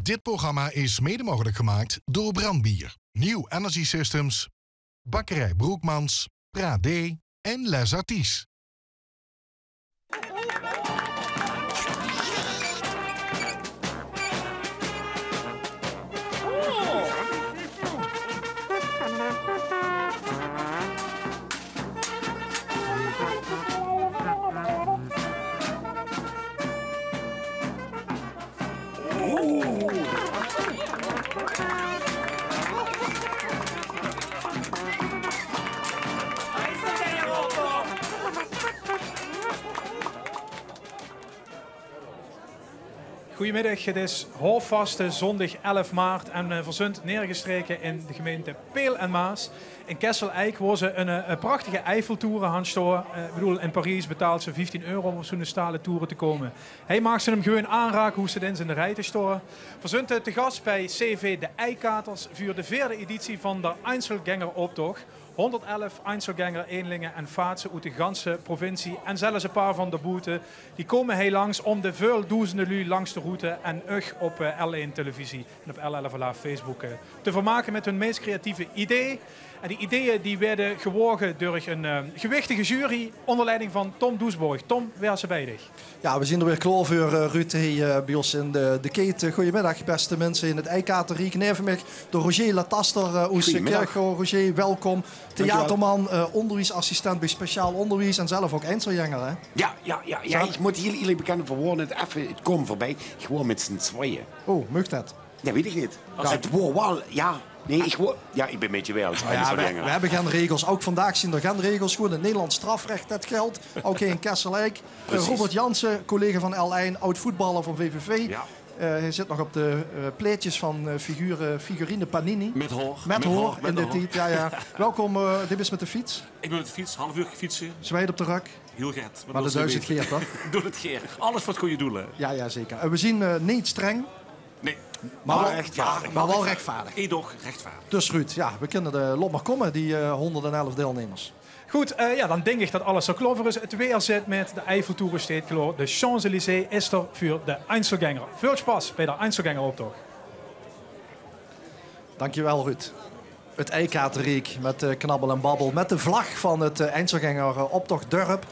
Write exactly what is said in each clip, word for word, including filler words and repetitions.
Dit programma is mede mogelijk gemaakt door Brand Bier, Nieuw Energy Systems, Bakkerij Broekmans, Pradé en Les Artis. Goeiemiddig, het is hoofvaste zondig elf maart en eh, verzund neergestreke in de gemeente Peel en Maas. In Kessel-Eik, wo ze een, eh, een prachtige Eiffeltoren han stoa. Eh, ik bedoel, in Parijs betaalt ze vieftien euro om op zo'n stalen toren te komen. Hij maakt ze hem gewoon aanraken hoe ze in zijn rij te storen. Verzund eh, te gast bij C V De Eikaters voor de vierde editie van de Einzelgängeroptocht. Honderd elf Einzelgänger, eenlingen en vaatsen uit de ganse provincie en zelfs een paar van de boete, die komen heel langs om de veel doezenden lui langs de route en uch op eh, L één televisie en op L elf Live Facebook eh, te vermaken met hun meest creatieve idee. En die ideeën die werden gewogen door een eh, gewichtige jury onder leiding van Tom Doesborg. Tom, waar ze bij dich? Ja, we zien er weer klaor veur, eh, Ruud. Hey, eh, bij ons in de, de keten. Goeiemiddag, beste mensen in het Eikaterriek. Neve mich de Roger Lataster, eh, oes Goeiemiddag. Kirchroa. Roger, welkom. Dankjewel. Theaterman, eh, onderwijsassistent bij speciaal onderwijs en zelf ook Einzelgänger, hè? Ja, ja, ja, ja. Zo. Ik moet heel eerlijk bekennen, we woren het even, het kwam voorbij. Ik woor met z'n tweeën. Oh, mag dat? Dat weet ik niet. Ja. Het woor wel, ja. Nee, ik woor, ja, ik ben met je wel. Ja, we, we hebben geen regels. Ook vandaag zien er geen regels. Gewoon het Nederlands strafrecht, dat geldt. Ook geen Kessel-Eik. Eh, Precies. Robert Jansen, collega van L één, oud-voetballer van V V V. Ja. Eh, hij zit nog op de eh, plaatjes van eh, figure, figurine Panini. Met hoor. Met hoor, in de tiet. Ja, ja. Welkom, eh, dit is met de fiets. Ik ben met de fiets, half uur fietsen. Zwiet op de rug. Heel get. Maar dat duizend keer, toch? Doe het geer. Alles voor het goede doel, hè? Ja, ja, zeker. Eh, we zien eh, niet streng. Nee. Maar wel, maar wel rechtvaardig. Edoch rechtvaardig. Dus Ruud, ja, we kunnen de lot maar komen, die eh, honderd elf deelnemers. Goed, eh, ja, dan denk ik dat alles zo klaor voor is. Het weer zit met de Eiffeltoren steeds klaor. De Champs-Élysées is er voor de Einzelgänger. Veel spas bij de Einzelgängeroptocht. Dankjewel, Ruud. Het Eikaterriek met eh, knabbel en babbel. Met de vlag van het eh, Einzelgängeroptochtdörp.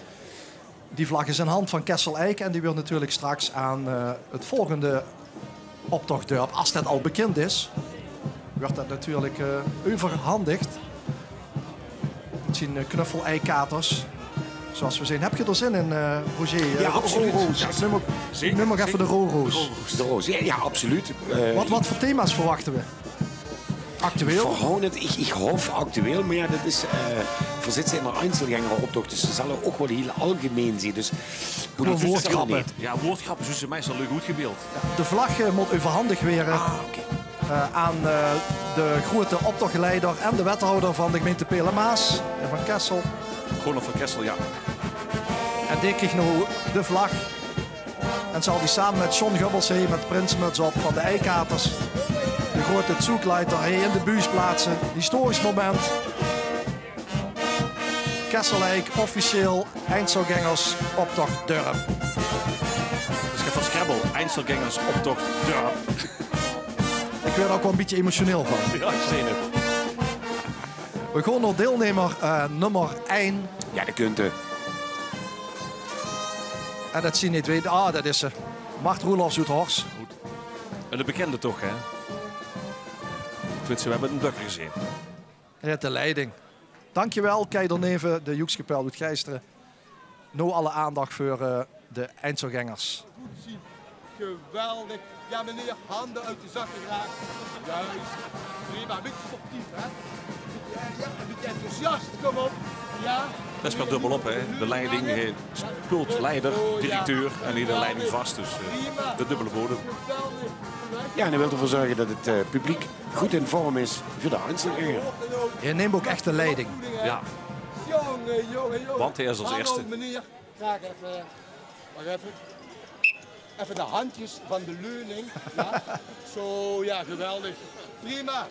Die vlag is in hand van Kessel-Eik en die wordt natuurlijk straks aan eh, het volgende optochtdörp, als dat al bekend is, wordt dat natuurlijk eh, overhandigd. Het zien eh, knuffel-Eikaters, zoals we zien. Heb je er zin in, eh, Roger? Eh, ja, absoluut. Roos. Ja, ik neem ook, zeker, ik neem ook even de Roos. De Roos, ja, ja, absoluut. Eh, wat, wat voor thema's verwachten we? Actueel? Verhoon het, ik, ik hoop actueel, maar ja, dat is, eh, we zitten in een Einzelgängeroptocht, dus ze zullen ook wel heel algemeen zijn. Dus hoe dat is, dat kan niet. Ja, woordgrappen zijn meestal leuk goed gebeeld. Ja, de vlag eh, moet overhandigd worden eh, aan eh, de grote optochtleider en de wethouder van de gemeente Peel en Maas en van Kessel. Gewoon van Kessel, ja. En die krijgt nu de vlag. En zal die samen met John Gubbels heen met prinsmuts op van de Eikaters de grote zoekleiter heen in de buus plaatsen. Historisch moment. Kessel-Eik, officieel Einzelgängeroptochtdörp. Dat is van Scrabble, Einzelgängeroptochtdörp. Ik werd er ook wel een beetje emotioneel van. Ja, ik zie het. We gaan naar deelnemer eh, nummer één. Ja, de kunde. En dat zien niet weten. Ah, dat is ze. Mart Roelofs uit Horst. En de bekende toch, hè? Tenminste, we hebben hem dökker gezien. Hij heeft de leiding. Dankjewel, Kei Derneve, de Joekskapel uit Geisteren. Nou alle aandacht voor eh, de Einzelgängers. Goed zien. Geweldig. Ja, meneer, handen uit de zakken graag. Juist. Prima, een beetje sportief, hè? Ja, ja, een beetje enthousiast, kom op. Ja. Dat is wel dubbel op, hè? De leiding, hè, speelt leider, directeur en hier de leiding vast. Dus eh, de dubbele bodem. Ja, en hij wil ervoor zorgen dat het eh, publiek goed in vorm is voor de Einzelgänger. Hij neemt ook echt de leiding. Ja. Jongen, jongen, jongen. Want hij is als eerste. Hallo, meneer. Graag even, wacht even. Even de handjes van de leuning. Ja. Zo, ja, geweldig. Prima.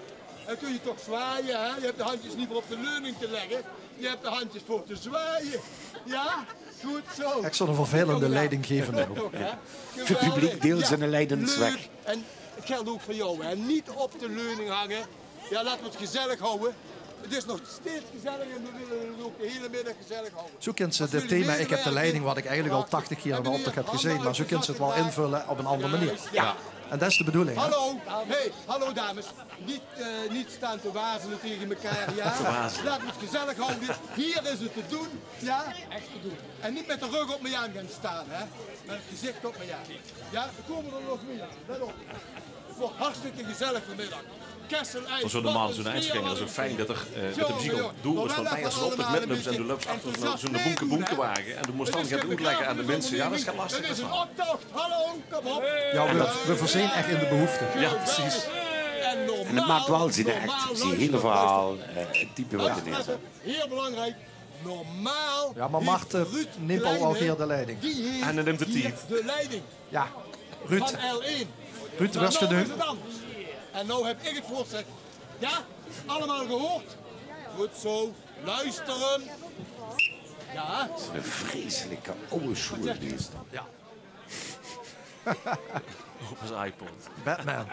Dan kun je toch zwaaien, hè? Je hebt de handjes liever op de leuning te leggen. Je hebt de handjes voor te zwaaien. Ja? Goed zo. Echt zo'n vervelende leidinggevende. Toch, hè? Geweldig. Het publiek deelt zijn leidens weg. Ja, leuk. En het Geldt ook voor jou, hè. Niet op de leuning hangen. Ja, laten we het gezellig houden. Het is nog steeds gezellig en we willen het ook de hele middag gezellig houden. Zo kint ze dit thema "Ik heb de leiding", wat ik eigenlijk al tachtig keer in de optocht heb gezien, maar zo kint ze het wel invullen op een andere manier. Ja. En dat is de bedoeling, hè? Hallo, hey, hallo dames. Niet, eh, niet staan te wazelen tegen elkaar, ja? Laten we het gezellig houden. Hier is het te doen, ja? Echt te doen. En niet met de rug op mij aan gaan staan, hè? Met het gezicht op mij aan. Ja, er komen er nog meer. Let op. Het wordt hartstikke gezellig vanmiddag. Kessel-Ei. Veur zoe'n man, zoe'n einzelganger, is 't fijn det 'r, eh, det 'r fysiek al door is, want meistal is 't altied mit 'm en dan löp 'r achter zoe'n, zoe'n boemke-boemkewage en dan mós 'r dan gaon oetlègke aan de minse. Ja, det is lastig. Het is een optocht. Hallo, kom op. Ja, we, we voorzien echt in de behoefte. Ja, precies. En het maakt wel zijn act, zijn hele verhaal, eh, het type wat er neerzet. Heel belangrijk. Normaal. Ja, maar Marten neemt al, al hier de leiding. En dan neemt het hier de leiding. Ja, Ruud. Van L één. Ruud, de rest gedaan. En nou heb ik het voorzet. Ja, allemaal gehoord? Goed zo. Luisteren. Ja. Een vreselijke oude sjoer die is dat. Ja. Op zijn iPod. Batman.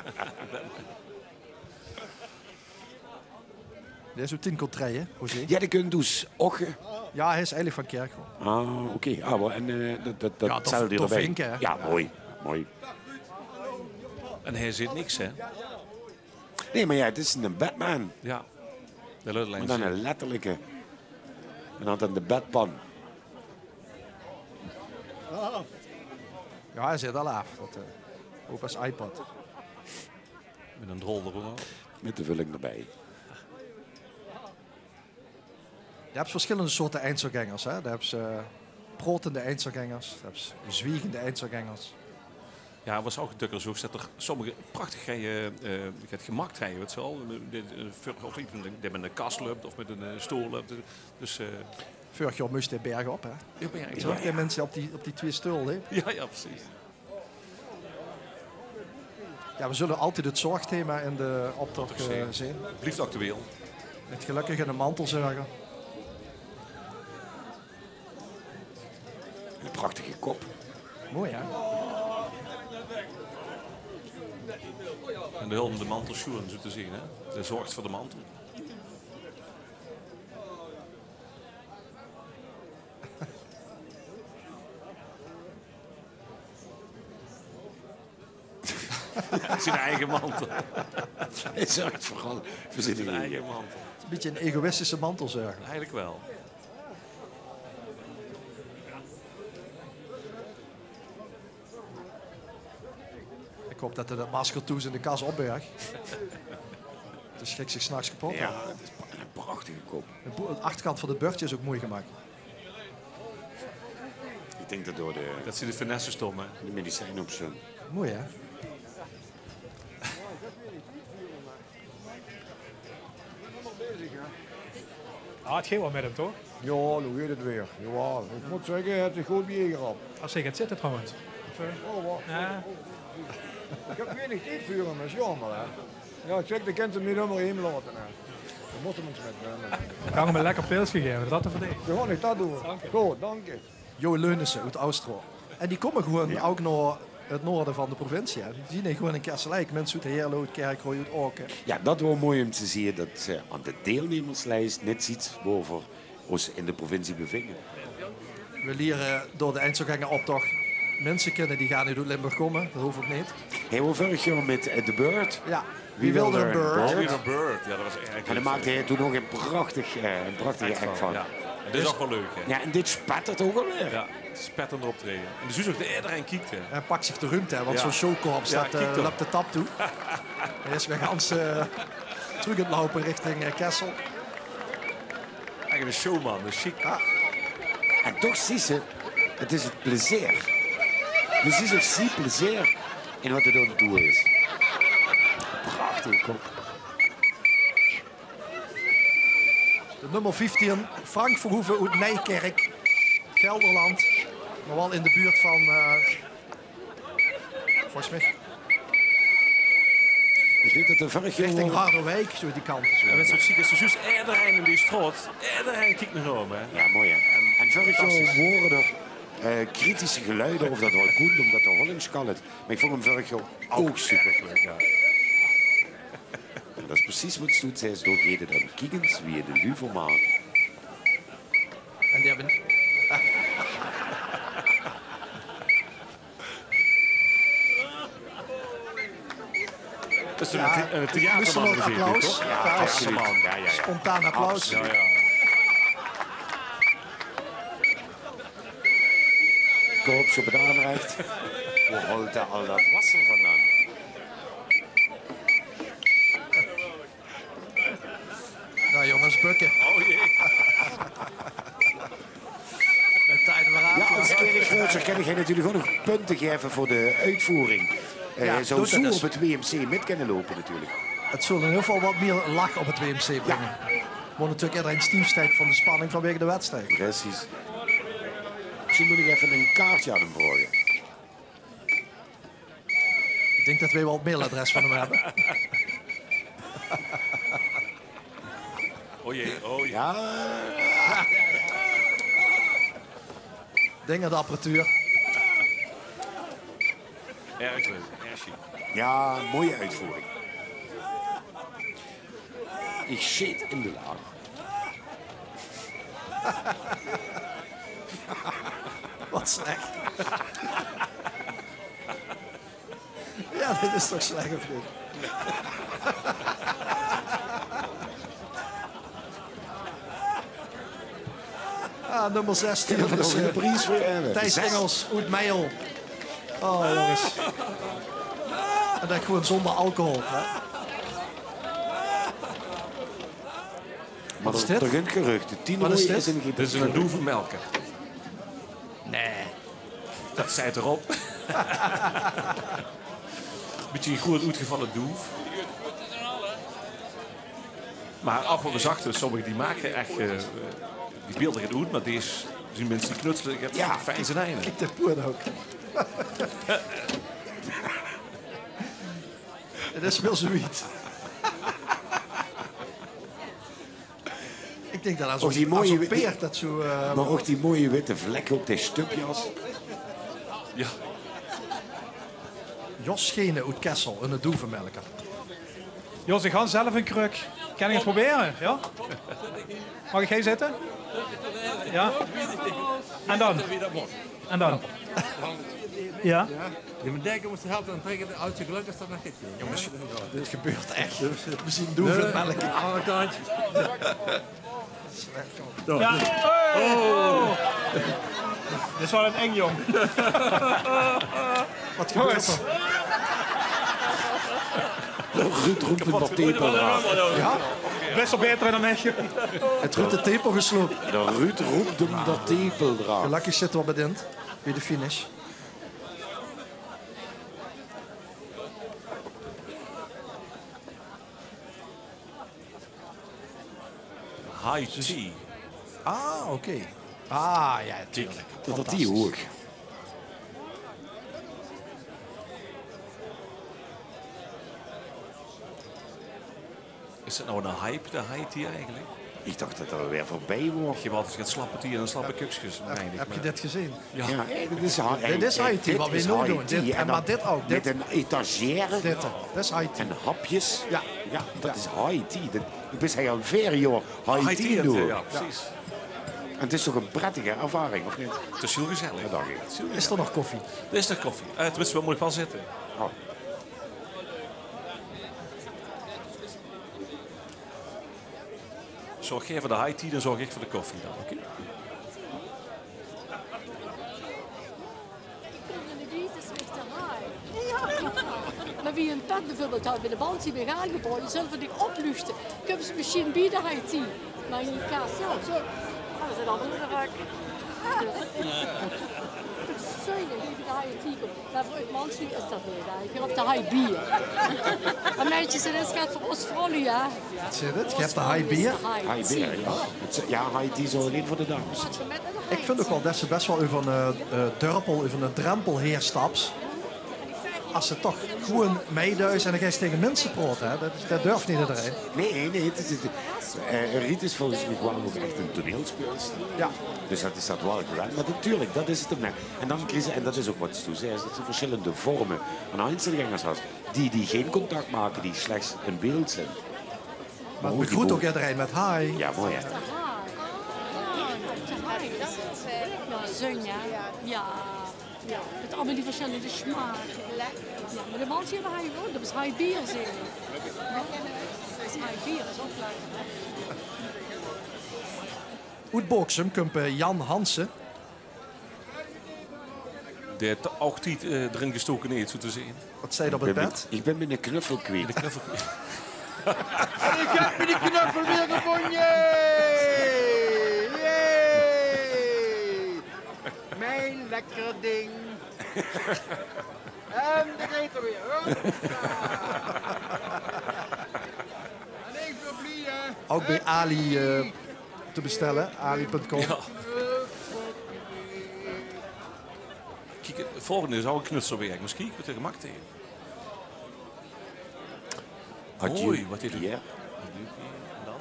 Dae is oet Tinkeltrei, hè, José? Ja, die kunt dus och, eh. Ja, hij is eigenlijk van Kirchroa. Ah, oké. Ah, wel, en, eh, dat, dat, dat Ja, tof, tof vinke, hè? Ja, mooi. Mooi. En hij zit niks, hè? Nee, maar ja, het is een Batman. Ja. De luidlijn. Maar dan een letterlijke. En dan de bedpan. Ja, hij zit al af. Dat, eh, opa's iPod. Mit 'n drol d'róm. Mit de vulling d'rbie. Je hebt verschillende soorten Einzelgängers, hè? Je hebt, eh, protende Einzelgängers, je hebt zwiegende Einzelgängers. Ja, was ouch dökker zoe, det d'r sommige prachtig rieje, eh, get gemakt rieje, wèts se waal. Mit, mit, eh, veur, of mit 'n, mit 'n kas löp of mit 'n, eh, stool löp. Dus, eh, Veurig jaor mós de berg op, hè? Ja, maar ja, Toen zag de minse op die, op die twee stool, hè? Ja, ja, precies. Ja, we zullen altijd het zorgthema in de optocht, eh, zien. Blieft actueel. Het gelukkig in de mantelzorger. Een prachtige kop. Mooi, hè? En de hulp de mantel sjoen, zo te zien, hè? De zorgt voor de mantel. Zijn eigen mantel. Hij zorgt vooral voor zijn eigen mantel. Het is een beetje een egoïstische mantelzorger. Eigenlijk wel. Ik hoop dat hij dat masker toen in de kas opberg. Dus schrik zich 's nachts kapot. Ja, het is pra-, een prachtige kop. De bo-, de achterkant van het bordje is ook mooi gemaakt. Ik denk dat door de, Dat ze de finesse stom, hè? De medicijnen op zijn. Mooi, hè? Ah, het ging wel met hem, toch? Ja, hoe gaat het weer? Jawel, ik moet zeggen, het is goed bijeengerap. Als hij gaat zitten, trouwens. Of, eh, Oh, wacht. Ja. Ik heb weinig tijd voor hem, dat is jammer, hè. Ja, ik zeg, de kent hem niet helemaal heen laten, hè. Dan moet hem eens met, eh, Kan hem een lekker pilsje geven, dat te verdelen. Ja, gewoon niet dat doen. Dank je. Goed, dank je. Jo Leunissen oet Oostroor. En die komme gewoen ouch nao 't noorde van de provincie, hè. Die zien gewoen in Kessel-Ei. Minse oet Heerle, oet Kirchroa, oet Aoke. Ja, dat waor mooi um te zieë dat ze aan de deelnemerslijst net ziet boven ons in de provincie bevinge. We liere door de Einzelgängeroptocht minse kinne die gaar neet oet Limburg komme. Dat hoof ouch neet. Hij waor vörig jaor met, eh, The Bird. Ja. Wie wilde een bird? Wie wilde een bird? Ja, dat was echt En dan maakte hij toen nog een prachtig, eh, een prachtige act van. Ja. En dit is ouch wel leuk, hè? Ja, en dit spettert ouch alweer. Ja, spetterend optreden. En dus ouch dat ederein kiekt, hè? Hij pakt zich de ruimte, hè, want zo'n showkorps, dat, eh, löp de tap toe. Hij is weer gans, eh, terug aan het lopen richting, eh, Kessel. Eigelik 'ne showman, 'ne chic. En toch, zuus se, het is het plezeer. Dus is er zie plezeer in wat er aan het doen is. Prachtige kop. De nummer vieftien, Frank Verhoeven oet Nijkerk, Gelderland. Maar wel in de buurt van, eh, volgens mij Ik weet dat er vörig jaor Richting Harderwijk, zo die kant. Zo. En wèts se, is zoe, ederein in die straot, ederein kiekt nao häöm, hè? Ja, mooi, hè? En vörig jaor waore er eh, kritische geluide of dat waal kónt, ómdat de Hollands kallet. Mer ich vónj 'm vörig jaor ouch supergood. Jao. En dat is precies wat Stoet zag, door gede dan. Kiek ins wie de luuj vermaakt. En die höbbe Dat is ein, ein theaterman, applaus. Jao, absoluut. Jao, jao, jao. Spontaan applaus. Absoluut. Jao, jao. Kóp ze op 't aanrecht. Wo haolt d'r al dat wasser vandaan? Nou, jónges, bökke. Oh jee. Jao, es Erik Grootser kan ich natuurlik ouch nog punte gaeve veur de oetvoering. Eh, jao, zou zoe op 't W M C mit kinne loupe natuurlik. 't Zal in eder geval get mieë lach op 't W M C bringe. Jao. Wo natuurlik ederein stief steit van de spanning vanwege de wedstrijd. Precies. Mesjien mót ich effe ein kaartje aan 'm vraoge. Ich dink det weej waal 't mailadres van 'm höbbe. O jee, o jee. Jao. Dink aan de apparatuur. Erg leuk, erg sjiek. Jao, mooie oetvoering. Ich sjeet in de laag. Wat slech. Jao, dit is toch slech, of neet? Ah, nummer zestien. Jao, dat is, eh, Thijs Engels oet Meijel. Oh, jónges. En det gewoon zónger alcohol, hè? Mer d'r, d'r gint geruchte. Tien Roei is ein... Dit is ein doevemelker. Nae. Det steit d'r op. Bietje ein groeët oetgevalle doef. Mer ach, wat gezag, sommige die make ech, eh, die beelde get oet, mer dees zien minse die knutsele get fijn zeen eine. Kiek, de poen ouch. 't Is waal zoe wied. Ich dink det es... Och, die mooie, es zoe'n peerd det zoe, eh, mer och die mooie witte vlekke op de stupjas. Jao. Jos Schenen oet Kessel, eine doevemelker. Jos, ich han zelf ein kruk. Kan ich 't probere? Jao? Maag ich hie zitte? Jao. En dan? En dan? Jao? Jao, mer dèk mós de held aan trèkke, es 't gelök is, dan mag 't. Jónges, dit gebeurt ech. Veer zien doef aan 't melke. Jao. Hey! Oh. Dit is waal ein eng jóng. Wat gebeurt d'r? Ruud roept 'm d'r tepel d'raaf. Jao? Bès waal baeter dan ich. Haet Ruud de tepel gesloop? D'r Ruud roept 'm d'r tepel d'raaf. Gelökkig zitte v'r bie 't ind, bie de finish. High tea. Ah, oké. Ah, jao, natuurlik. Kiek, dat die hoog. Is 't noe 'ne hype, de high tea eigelik? Ich dach det det alweer veurbie waor. Geer waort ins get slappe tea en slappe kukskes, mein ich. Höb geer dit gezeen? Jao. Jao, dit is high, dit is high tea, wat weej noe doon. Dit, en dan mer dit ouch. Mit ein etagère. Dit, dit is high tea. En hapjes. Jao. Jao, det is high tea. Det, ich bin al veer jaor high tea doon. Jao, precies. En 't is toch ein prettige ervaring, of neet? 't Is hiel gezellig. Jao, dank uch. Is d'r nog koffie? D'r is nog koffie. Eh, tenminste, v'r mótte waal zitte. Oh. Zörg geer veur de high tea, dan zörg ich veur de koffie dan, oké? Ich bin in de wiet, is mich te high. Jao. Mer wie ein pet bieveurbeeld haet bie de band die weer aangebaoje, zölle v'r dich opluuchte. Kums se mesjien bie de high tea? Mer in die kaas zelf. Oh, det is allemaol drök. Sorry, wie bie de high tea kums. Mer veur uch mans, wie is det neet? Geer höb de high beer. Mer meidjes, det is get veur ós vrouwluuj, hè? Wat zit 't? Geer höb de high beer? High beer, jao. 't Is, jao, high tea is allein veur de dames. Ich vinj ouch waal det se bès waal euver 'ne, eh, durpel, euver 'ne drempel haer staps. As ze toch gewoen meiduis en dan geis se tege minse praote, hè? Det, det durf neet ederein. Nae, nae, het is, het, eh, Riet is volges mich waal ouch ech ein toneelspeelster. Jao. Dus det is det waal gewend. Mer natuurlik, det is het 'm net. En dan kriegs se, en det is ouch waat se zeis, det se versjillende vorme aan einzelgängers has, die, die gein contact make, die slechs in beeld zeen. Mer 't begroet ouch ederein mit hi. Jao, mooi, hè? Jao, zon, jao. Jao. Jao, mit allemaol die versjillende sjmake. Jao, mer de mans hie höbbe hei ouch, det is hei beer, zeen. Jao, det is hei beer, is ouch lekker, hè? Oet Booksem kump, eh, Jan Hansen. Dae haet ouch tied, eh, d'rin gestoke, neet, zoe te zeen. Waat steit op 't bed? Ich bön miene knuffel kwiet. De knuffel kwiet. En ich höb miene knuffel weer gevónje! Jee! Mien lekker ding. En dao geit 'r weer, hè? En ich bön blie, hè? Ouch bie Ali, eh, te bestelle, ali punt com. Jao. Kiek, 't volgende is ouch ein knutselwerk. Mós kieke waat 'r gemaak haet. Adieu, Pierre. Mooi, waat haet 'r? Adieu, Pierre. En dan?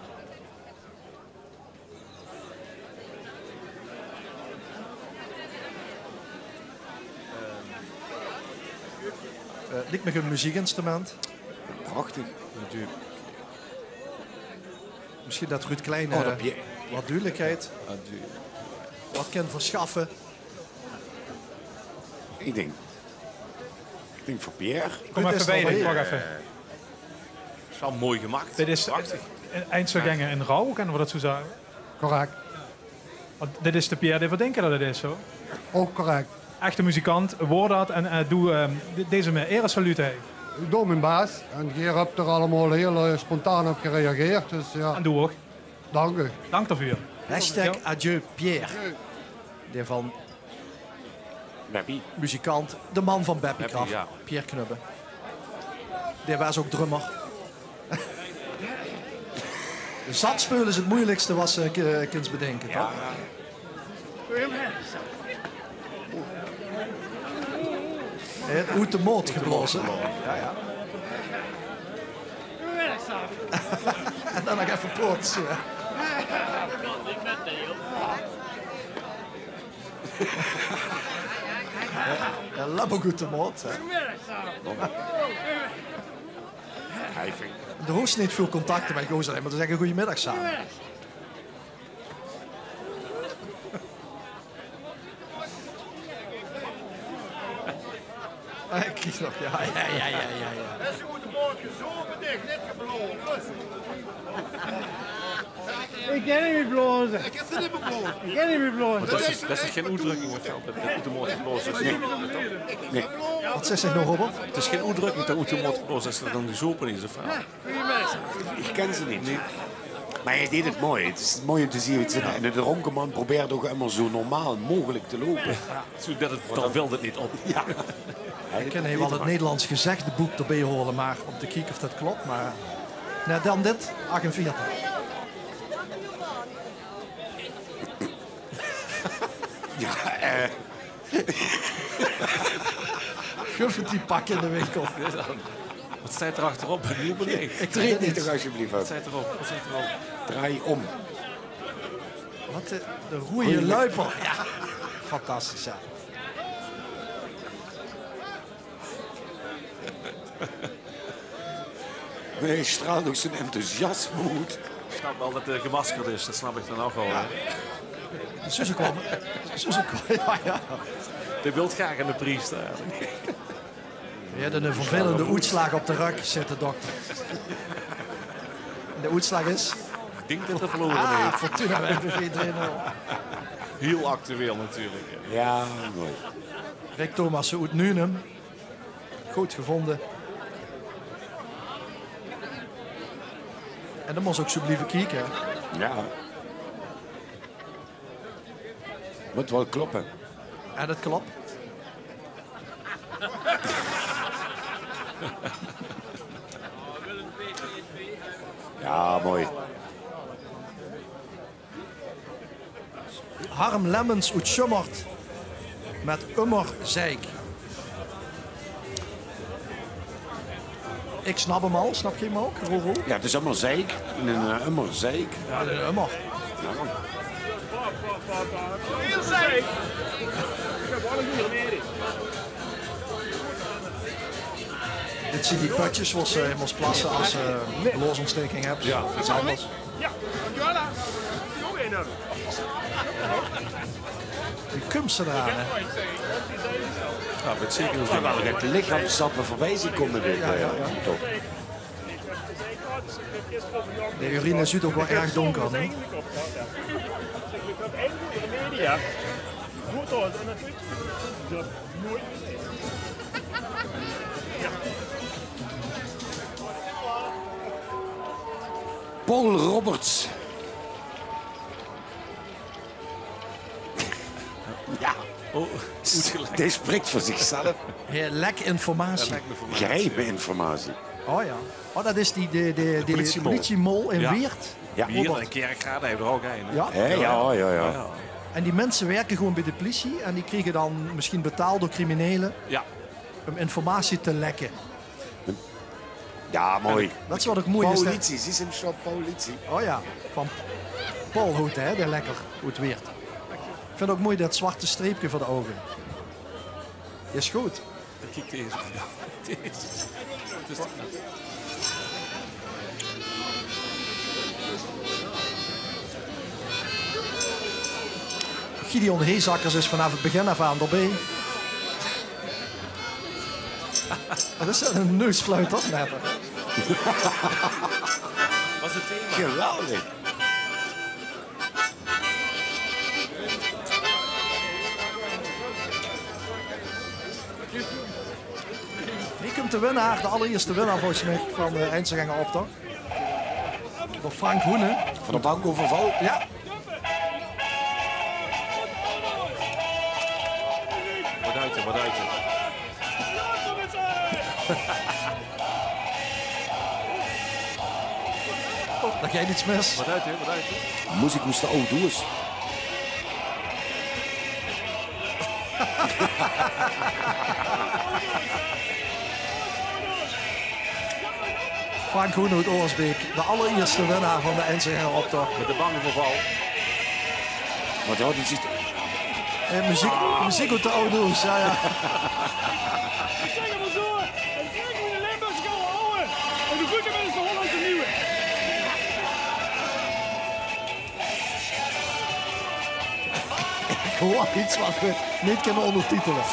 Eh, liek mich ein muziekinstrument. Prachtig. Mesjien det Ruud Klein, oh, det eh, Pierre, waat dudelikheid, ah, du- waat kan versjaffe. Ich dink, ich dink veur Pierre. Kóm effe bie, wach effe. Is waal mooi gemaak. Dit is, prachtig, eh, ein einzelgänger in rouw, kinne v'r det zoe zage? Correct. Want dit is de Pierre dae v'r dinke det 't is, zo. Ouch correct. Echte muzikant, waor det en, eh, doe, eh, de-, deze me eresaluut, hè. Ich doon mien bès en geer höb d'r allemaol hiel, eh, spontaan op gereageerd, dus jao. En doe ouch. Dank uch. Dank daoveur. Hashtag adieu Pierre. Dae van Beppie. Muzikant, de man van Beppie Kraft, jao. Pierre Knubbe. Dae waas ouch drummer. Zatspeul is 't meujelikste waat se, eh, k-, kins bedinke, toch? Hè, oet de moot geblaoze. Jao, jao. En dan nog effe plots, hè. Jao, lap ouch oet de moot, hè. Jao, ich vin, de hoofs neet väöl contact mit gozer, mer te zègke: "Goojemiddig same." Hae krieg nog, jao, jao, jao. Is ze oet de moot gezope, dich, neet geblaoze? Ich kin neet mie blaoze. Ich kin neet mie blaoze. Ich kin neet mie blaoze. Mer det is, det is gein oetdrökking, of waal, det oet de moot geblaoze is. Nae. Nae. Waat zaes se noe, Robert? 't Is gein oetdrökking det oet de moot geblaoze is, det dan gezope is, of waal? Ich kin ze neet. Mer hae deit 't mooi. 't Is mooi óm te zeen. En de drónke man probeert ouch ummer zo normaal meugelik te loupe. Zoedet 't, dan vilt 't neet op. Jao. Ich kin hie waal 't Nederlands gezegdebook d'rbie haole, mer óm te kieke of det klop. Mer, nae, dan dit, achtenveertig. Jao, eh. Guf 't die pak in de winkel. Waat steit d'r achterop? Benoeming? Ich weit 't neet. Toch, alsjeblieft. Waat steit d'r op? Waat steit d'r op? Draai óm. Waat, eh, de roeje luiper. Jao, fantastisch, jao. Nae, hae straalt ouch zoe'n enthousiasme oet. Ich snap waal det 'r gemaskerd is, det snap ich dan ouch waal, hè. Zuus se kómme. Zuus se kómme, jao, jao. Dae wilt graag aan de pries, hè. Hae haet 'ne vervelende oetslaag op de rök, zaet de dokter. En de oetslaag is? Ich dink det 'r verlore haet. Ah, Fortuna wint bie V drie nul. Hiel actueel natuurlik, hè. Jao, mooi. Rick Thomassen oet Nuenen. Good gevónje. En dan mós se ouch zo blieve kieke, hè. Jao. Mót waal kloppe. En det klop. Jao, mooi. Harm Lemmens oet Sjömmert mit Ummer Zeik. Ik snap 'm al, snap geer 'm ouch, Roro? Jao, 't is ummer zeik. In 'n, eh, ummer zeik. Jao, in 'n ummer. Jao. Dit zien die pötjes wo ze in mós plasse es ze 'n bloosontsteking höbbe. Jao. Of get anders. Wie kump ze d'raan, hè? Jao, mit zeker. Jao, waal get lichaamssappe veurbie zeen kómme, dit, eh, toch. De urine zuut ouch waal erg donker, hè? Paul Roberts. Jao. Oh, good gelegd. Dae sprik veur zichzelf. Hae lek informatie. Jao, lek informatie. Geheime informatie. Oh jao. Oh, dat is die, de, de, de politiemol. Politiemol in Wieërt. Jao. Wieërt en Kerkrade, hae haet d'r ouch ein, hè? Jao. Hè, jao, jao, jao. Jao, jao. En die minse wirke gewoen bie de plisie en die kriege dan mesjien betaald door criminele, jao, um informatie te lekke. Jao, mooi. Dat is wat ouch mooi is, hè? Politie, zie ze 'm sjtoon, politie. Oh jao, van Paul Hoed, hè, de lekker Hoed Wieërt. Ik vind ouch mooi dat zwarte streepke veur de ouge. Is good. Kiek deze. Deze. Gideon Heesakkers is vanaaf 't begin aaf aan d'rbie. Wat is dat, 'n neusfluit, toch? Net. Waas 't thema? Geweldig. Hie kump de winnaar, de allerierste winnaar volges mich van de Einzelgängeroptoch. Door Frank Hoenen. Van de bank euverval. Jao. Wat duit 'r, wat duit 'r? Oh, dao geit get mis. Wat duit 'r, wat duit 'r? Meziek oes de aw doeës. Frank Hoenen oet Oorsbeek, de allerierste winnaar van de Einzelgängeroptoch. Mit de bank euverval. Wat haet 'r ziech... Eh, meziek, meziek oet de aw doeës, jao, jao. Ik zeg 't mer zo, en trek wie de Limburgse gouwe ouwe. En de goede mensen de Hollandse nieuwe. Ik hoor iets wat we niet kunnen ondertitelen.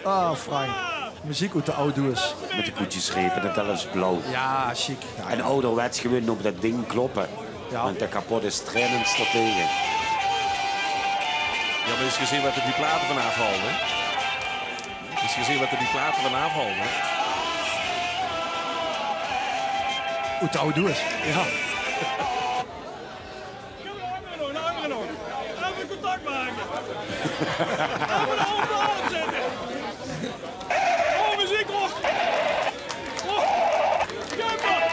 Ah, Frank. Meziek oet de aw doeës. Mit de koetsjesreep en 't Delfts blauw. Jao, sjiek. Jao, en jao, awwerwets gewoen op dat ding kloppe. Jao. Want de kapot is trainend daartege. Jao, mer is gezeen wat 'r die plate vanaaf haalde, hè? Is gezeen wat 'r die plate vanaaf haalde, hè? Oet de aw doeës. Jao. Jao, de angere nog, de angere nog. Effe contact make. Effe op de hand zètte. Oh, meziek, hoor. Oh, jemmer.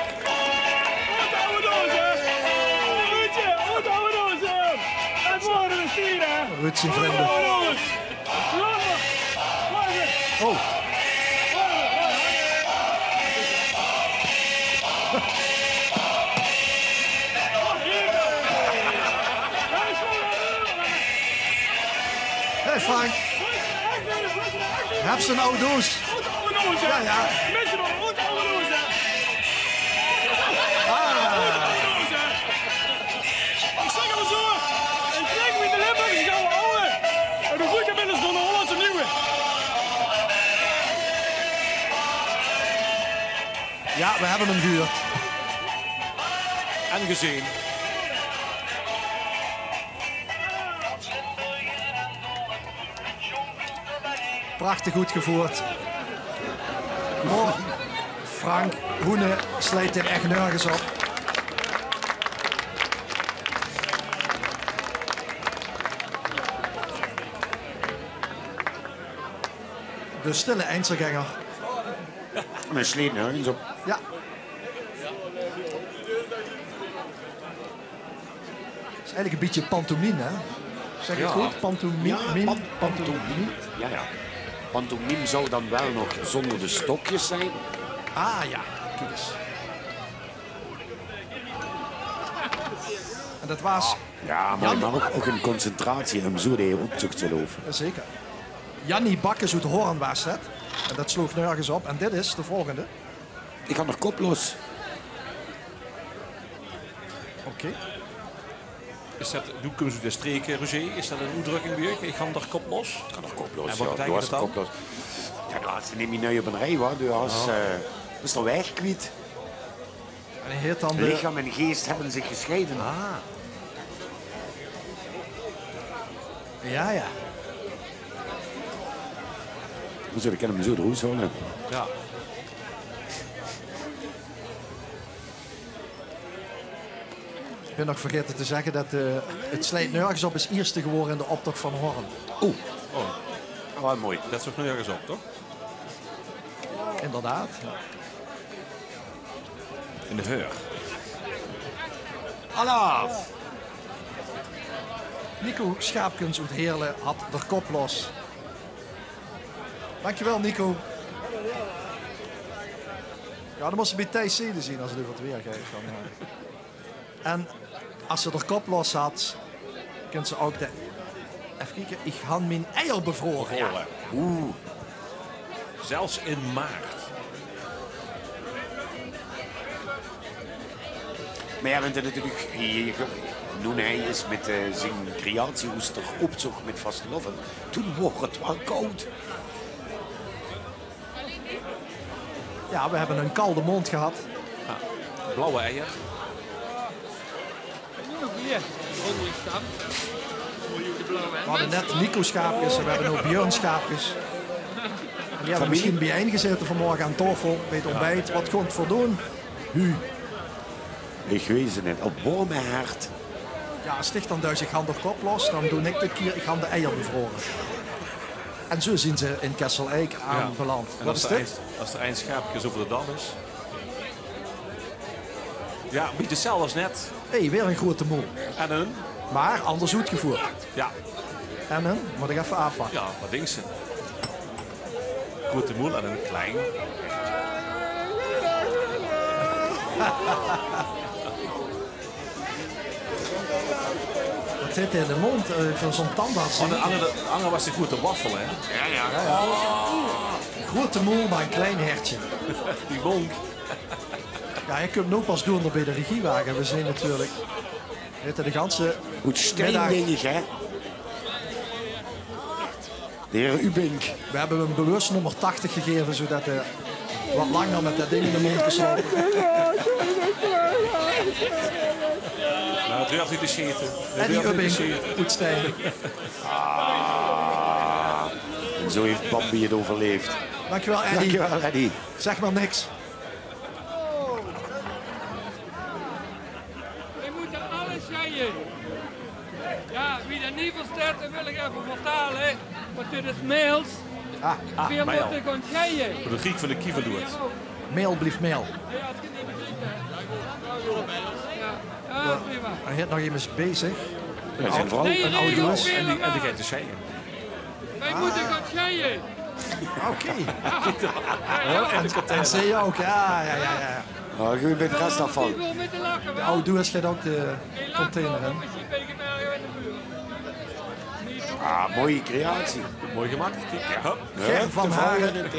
Oet de aw doeës, hè. Ruudje, oet de aw doeës, hè. Het worden we vieren, hè. Ruud zien vrinde. Oet de aw doeës. Oh. Hey Frank. Höbs se 'n aw doeës? Jao, jao. Ah. Ik zeg 't mer zo, en trek wie de Limburgse gouwe ouwe. En de goede mensen de Hollandse nieuwe. Jao, we höbbe 'm gehuurd. En gezeen. Prachtig good geveurd. Oh, Frank Hoenen sleit 'm ech nörges op. De stille Einzelgänger. Meh 'r sleet nörges op. Jao. Is eigelik e bietje pantomime, hè? Zeg ik 't good? Pantomime? Jao, pan-, pantomime. Jao, jao. Pantomime zou dan wel nog zonder de stokjes zijn. Ah ja, kiek ins. En det waas... Ja, mer ouch, ouch ein concentratie óm zoe de optoch te loupe. Zeker. Jannie Bakkes oet Hoorn waas det. En det sloog nörges op. En dit is de volgende. Ich gaon d'r kop los. Oké. Is det, doe kums oet de streek, Roger, is det ein oetdrökking bie uch? Ich gaon d'r kop los? Ich gaon d'r kop los, ja. Doe has de kop los. Ja, doe has neet mie nui op ein rij, wa. Doe has, eh, bis de waeg kwiet. En hae heet dan de... Lichaam en geest hebben zich gescheiden. Ah. Ja, ja. Hoezo, ich kin 'm zoe d'roet haole. Ja. Ich bön nog vergaete te zègke det, eh, 't Sleit Nörges Op is ierste gewore in de optoch van Hoorn. Oeh. Oh. Waal mooi. Det sloog nörges op, toch? Inderdaad. In de heur. Alaaf! Nico Schaapkens oet Heerle had d'r kop los. Dankjewel, Nico. Ja, det mós se bie Thijs Zeden zeen es 't euver 't weer geit dan, eh. En es se d'r kop los had, kins se ouch de... Effe kieke, ich han mien eier bevroren. Ja. Bevroren. Oeh. Zelfs in maart. Mer ja, want natuurlik, hie, noe hae is mit, eh, zien creatie, oester optoch mit vastelaovend, toen woor 't waal kaod. Ja, we hebben een kalde mond gehad. Ja. Blauwe eier. We hadden net Nico Schaapkes en we hebben nu Björn Schaapkes. En die hebben misschien bijeen gezeten vanmorgen aan tafel bij het ontbijt. Wat kon het voor doen? Hu. Ich weit 't neet. Op worme hert. Ja, es dich dan duis, ich han d'r kop los, dan doon ich dit kier, ich han de eier bevroren. En zo zien ze in Kessel-Eik aanbeland. Wat is dit? En es d'r ein, es d'r ein schaapke euver de dam is. Ja, ein bietje 'tzelfde es net. Hé, weer ein groeate moel. En ein? Maar anders oetgevoerd. Ja. En ein? Mót ich effe aafwachte. Ja, wat dinks se? Groeate moel en ein klein. Wat zit er in de mond? Eh, van zo'n tandarts. Oh, de anger, de anger waas de groeate waffel, hè? Ja, ja. Ja, ja. Groeate moel, maar ein klein hertje. Die wonk. Ja, hae kump noe pas door nao bie de regiewage. We zien natuurlik, wete, de ganse... Oet stein, middag, dink ich, hè? De heer Ubink. We hebben hem bewust nummer tachtig gegeven, zodat hij wat langer met dat ding in de mond kan slapen. Maar het durft niet te scheten. Het durft niet te scheten. Eddie Ubink, oet Stein. Ah, en zo heeft Bambi het overleefd. Dankjewel, Eddie. Dankjewel, Eddie. Zeg maar niks. Veer mótte alles sjeie. Jao, wie det neet versteit, det wil ich effe vertale. Want dit is Maels. Ah, ah, Mael. Veer mótte gaon sjeie. Veur de Griek van de Kieverloert. Mael blief Mael. Jao, jao, prima. Hae is nog emes bezig. Jao, zien vrouw. Nae, nae, en die, en die geit te sjeie. Veer mótte gaon sjeie. Oké. En, en zij ook, ja, ja, ja, ja. Oh, ich bön bie 't restaurant. De aw doeas geit ouch de container in. Ah, mooie creatie. Mooi gemaak. Kiek, ja, hup. Ger van Haren.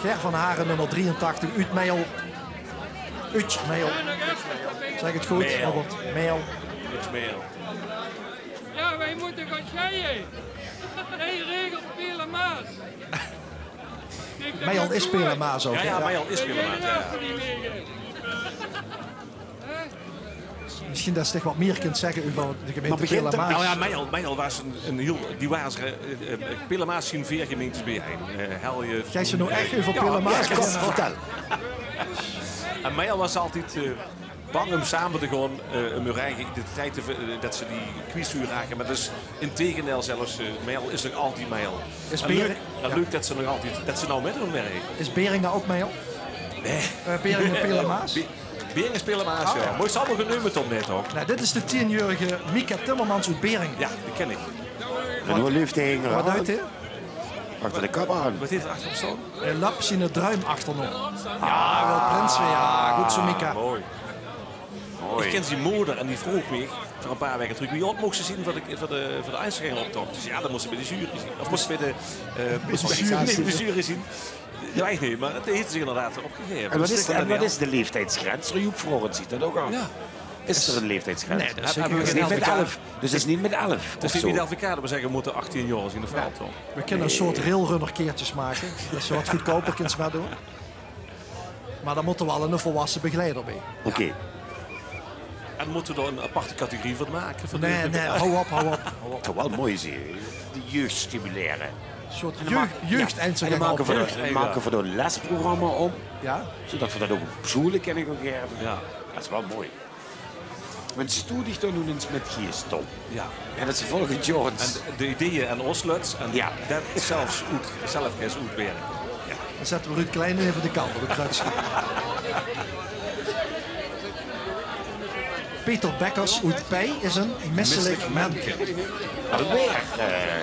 Ger van Haren, nummer drieëntachtig, oet Meijel. Oet Meijel. Zeg 't good, Robert? Meijel. Oet Meijel. Jao, veer mótte gaon sjeie. Nae regels, Peel en Maas. Meijel is Peel en Maas ouch, hè? Jao, jao, Meijel is Peel en Maas, jao, jao. Misschien det se nog wat mier kins zegge euver de gemeinte Peel en Maas. Nou jao, Meijel, Meijel waas ein, ein hiel, die waas, eh, eh, Peel en Maas zien veer gemeentes biejein. Eh, Helje, geis se noe ech euver Peel en Maas beginne? Vertel. En Meijel waas altied, eh, bang óm same te gaon, eh, óm häör eige identiteit te, eh, det ze die kwiet zouwe raake. Mer det is integendeel zelfs, eh, Meijel is nog altied Meijel. En leuk, en leuk det ze nog altied, det ze noe mitdoon, hè. Is Beringa ouch Meijel? Nae. Eh, Beringa, Peel en Maas? Be-, Beringa is Peel en Maas, jao. Mer ich zal waal geneume, Tom, nae, toch? Nou, dit is de tienjarige Mika Timmermans oet Beringa. Jao, die ken ich. En wie leeft hae? Wat deit hae? Achter de kap aan. Wat heet 't achter op zo'n? Hae löp ziene druim achternoa. Jao, hae wil prins waere. Jao, good zoe, Mika. Mooi. Mooi. Ich kin zien moder en die vroog mich veur e paar waeke trök: wie aod moch ze zien veur de, veur de, veur de Einzelgängeroptoch? Dus jao, dan mós ze bie de jury zien. Of mós ze bie de, eh, mós ze bie de jury zien. Jao, ich neet, mer det heet zich inderdaad opgegaeve. En wat is, en wat is de leeftiedsgrens? Joep vroog zich det ouch aaf. Jao. Is d'r 'n leeftiedsgrens? Nae, det is zeker neet. Is neet mit elf. Dus is neet mit elf of zoe. Neet mit elf, we zègke, we mótte achttien jaor zien of waal, toch? We kinne 'n soort railrunner-kaertjes make, det se wat goodkouper kins mitdoon. Mer dan mót d'r waal 'ne volwasse begeleider bie. Oké. En mótte we dao 'n aparte categorie veur make? Nae, nae, hou op, hou op, hou op. Toch waal mooi, zie. De jeug stimulere. 'n Soort jeug-, jeugd-Einzelgänger. En dan make we d'r, make we d'r 'n lesprogramma op. Jao. Zoedet we det ouch op sjoele kinne gaon gaeve. Jao. Det is waal mooi. Wen stoe dich dao noe ins mit Gees, Tom. Jao. En det is volgend jaor ins. En de, de ideeë aan ós löts en det zelfs oet, zelf ins oetwèrke. Jao. Dan zètte we Ruud Klein eve de kant op, 't krötsje. Peter Bekkers oet Pey is ein misselik menke. Alweer, eh.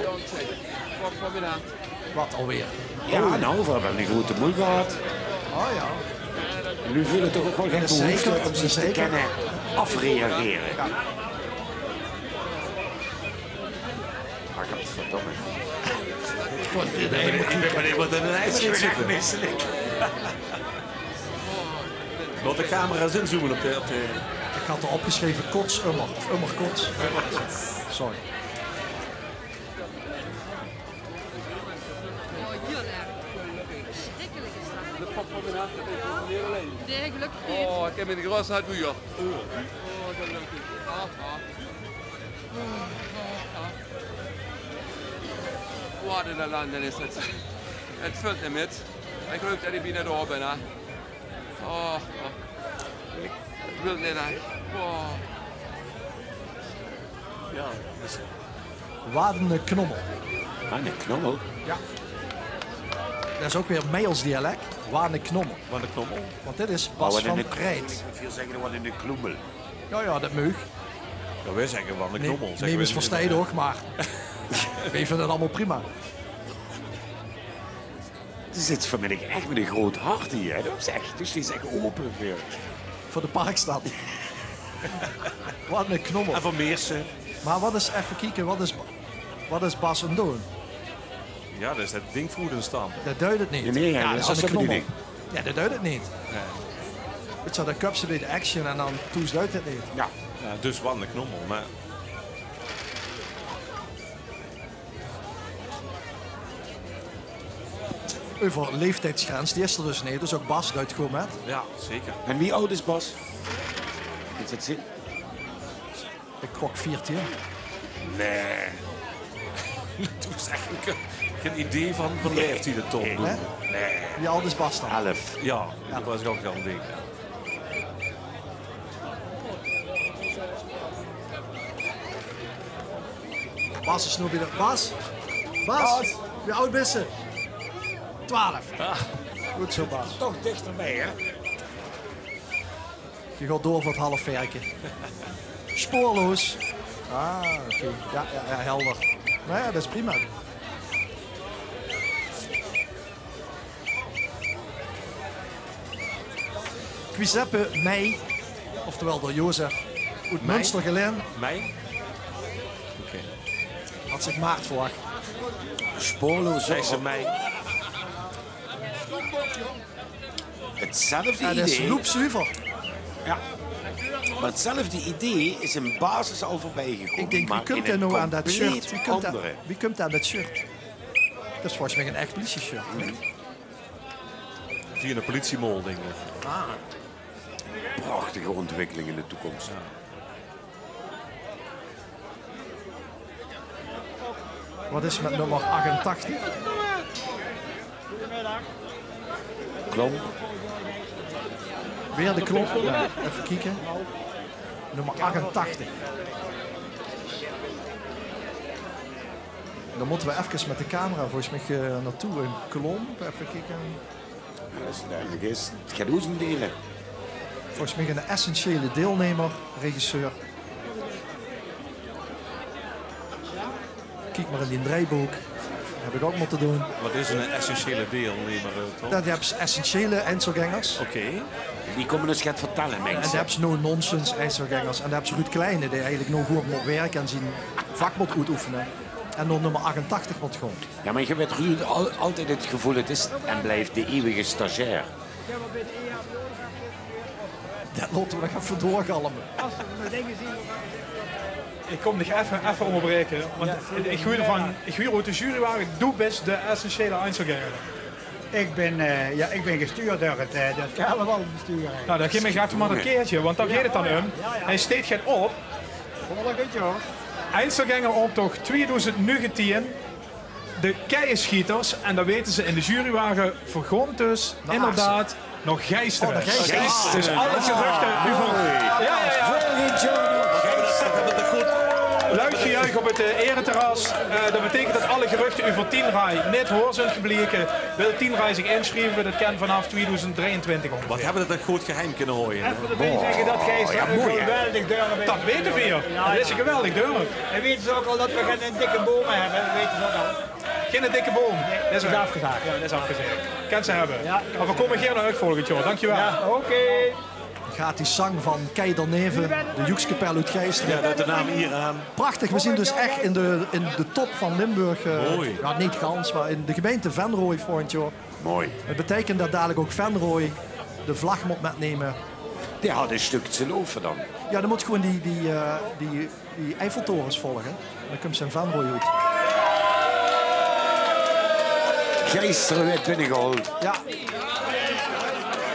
Wat alweer? Jao, noe, veer höbbe 'ne groete moel gehad. O jao. Noe veule v'r toch ouch waal de behoefte óm zich te kinne aafreagere. Jao. Ah, godverdomme. Ich bön, ich bön benuujd wat d'r in 't ies zit. Laot de camera ins inzoome op de, op de... Ich had d'r opgesjreve kotsummer, of ummer kots. Sorry. Jao, hieël erg. Versjrikkelik is det. Nae, gelökkig neet. O, ich höb 'n groot hart, doe, jao. O, gelökkig. Ah, ah. Wat 'n ellende is det. 't Vèlt neet mit. Ich geluif det ich bienao dao bön, hè. O, o. Ich wil 't neet aan. O. Jao, dus... Wat 'ne knommel. Wat 'ne knommel? Jao. Det is ouch weer Meijels dialek. Wat 'ne knommel. Wat 'ne knommel? Want dit is Bas van Reit. Ich wil zègke, wat 'ne knommel. Jao, jao, det maag. Jao, veer zègke wat 'ne knommel. Nemes versteit ouch, mer veer vinje 't allemaol prima. 't Is get veur mich, ech mit ein groot hart hie, hè. Det is ech, dus die is ech ope veur... Veur de Parkstad. Wat 'ne knommel. En veur Meersse. Mer wat is, effe kieke, wat is, wat is Bas aan 't doon? Jao, det is det dink veur oet de stam. Det duit 't neet. Nae, nae, jao, det is 'ne knommel. Jao, det duit 't neet. Nae. Wèts se, det köps se bie de Action en dan thoes duit 't neet. Jao. Jao, dus wat 'ne knommel, mer... Euver leeftiedsgrens, die is d'r dus neet. Dus ouch Bas duit good mit. Jao, zeker. En wie aod is Bas? Kins se 't zeen? Ich gok veertieën. Nae. Doe höbs ech gein idee van, van leeftiede, Tom. Nae. Nae. Wie aod is Bas dan? Elf. Jao, det waas ich ouch al aan 't dinke. Bas is noe weer... Bas? Bas? Bas? Wie aod bis se? Twelf. Ah. Good zoe, Bas. Toch dichterbie, hè? Geer gaot door veur 't half verke. Spoorloos. Ah, oké. Jao, jao, jao, helder. Noe jao, det is prima. Giuseppe Meij, oftewel d'r Jozef, oet Munstergelaen. Meij? Oké. Had zich Maart verwach. Spoorloos. Zègk ze Meij. 'Tzelfde idee. Jao, det is loepzuver. Jao. Mer 'tzelfde idee is in Baas al veurbij gekómme. Ich dink, wie kump 'r noe aan det shirt? Wie kump 'r, wie kump 'r aan det shirt? Det is volges mich ein ech politie-shirt, hè? Via 'ne politiemol, dink ich. Ah. Prachtige ontwikkeling in de toekomst. Jao. Wat is mit nummer achtentachtig? Klomp. Weer de Klomp? Jao, effe kieke. Nummer achtentachtig. Dan mótte we efkes mit de camera volges mich, eh, naartoe in Klomp. Effe kieke. Jao, det is dudelik. Is, 't geit oes ein deel. Volges mich ein essentiële deelnemer, regisseur. Kiek mer in dien draaibook. Höb ich ouch mótte doon. Wat is 'n essentiële deelnemer, eh, Tom? Dao höbs se essentiële Einzelgängers. Oké. Die kómme dus get vertèlle, en dao höbs se no-nonsense Einzelgängers. En dao höbs se Ruud Kleine, dae eigelik no good mót wirke en zien vak mót oetoefene. En nao nummer achtentachtig mót gaon. Jao, mer ich höb bie Ruud al-, altied 't geveul, 't is en blief de eeuwige stagiair. Det laote v'r nog effe doorgalme. Ich kóm dich effe, effe óngerbraeke, want ich huur van, ich huur oet de jurywage, doe bis de essentiële Einzelgänger. Ich bin, eh, jao, ich bin gestuurd door 't, eh, door 't carnavalsbestuur eigelik. Nou, dan gaef mich effe mer det kaertje, want dao geit 't dan óm. Hae steet get op. Volgend jaor. Einzelgängeroptoch twieëdoezend negentien. De Keieschieters, en det weite ze in de jurywage, vergaon dus inderdaad nao Geistere. Oh, nao Geistere. Dus alle geruchte euver, jao, jao, jao. Volgend jaor nao Geistere. Luidgejuich op 't, eh, ereterras. Eh, det beteikent det alle geruchte euver Tienray neet waor zeen gebleke. Wilt Tienray zich insjrieve? Det kan vanaaf twieëdoezend drieëntwintig óngeveer. Wat höbbe v'r det good geheim kinne haoje, hè? Effe d'rbie zègke det Geistere ein geweldig dörp is. Det weite v'r. Jao, jao. 't Is ein geweldig dörp. En weite ze ouch al det v'r geine dikke boom höbbe? Weite ze ouch al. Geine dikke boom. Nae, det is aafgezaag. Jao, det is aafgezaag. Kènt ze höbbe. Jao. Mer v'r kómme gaer nao uch volgend jaor. Dankjewel. Jao, oké. Gratis zang van Kei d'r Neve, de joekskapel oet Geistere. Jao, det de naam hie aan. Prachtig, v'r zeen dus ech in de, in de top van Limburg, eh, jao, neet gans, mer in de gemeinte Venroj volgend jaor. Mooi. 't Beteikent det dalik ouch Venroj de vlag mót mitnumme. Die hadde ein stök te loupe dan. Jao, dan mót gewoon die, die, eh, die, die Eiffeltorens volge. Dan kums se in Venroj oet. Geistere weurt binnegehaold. Jao.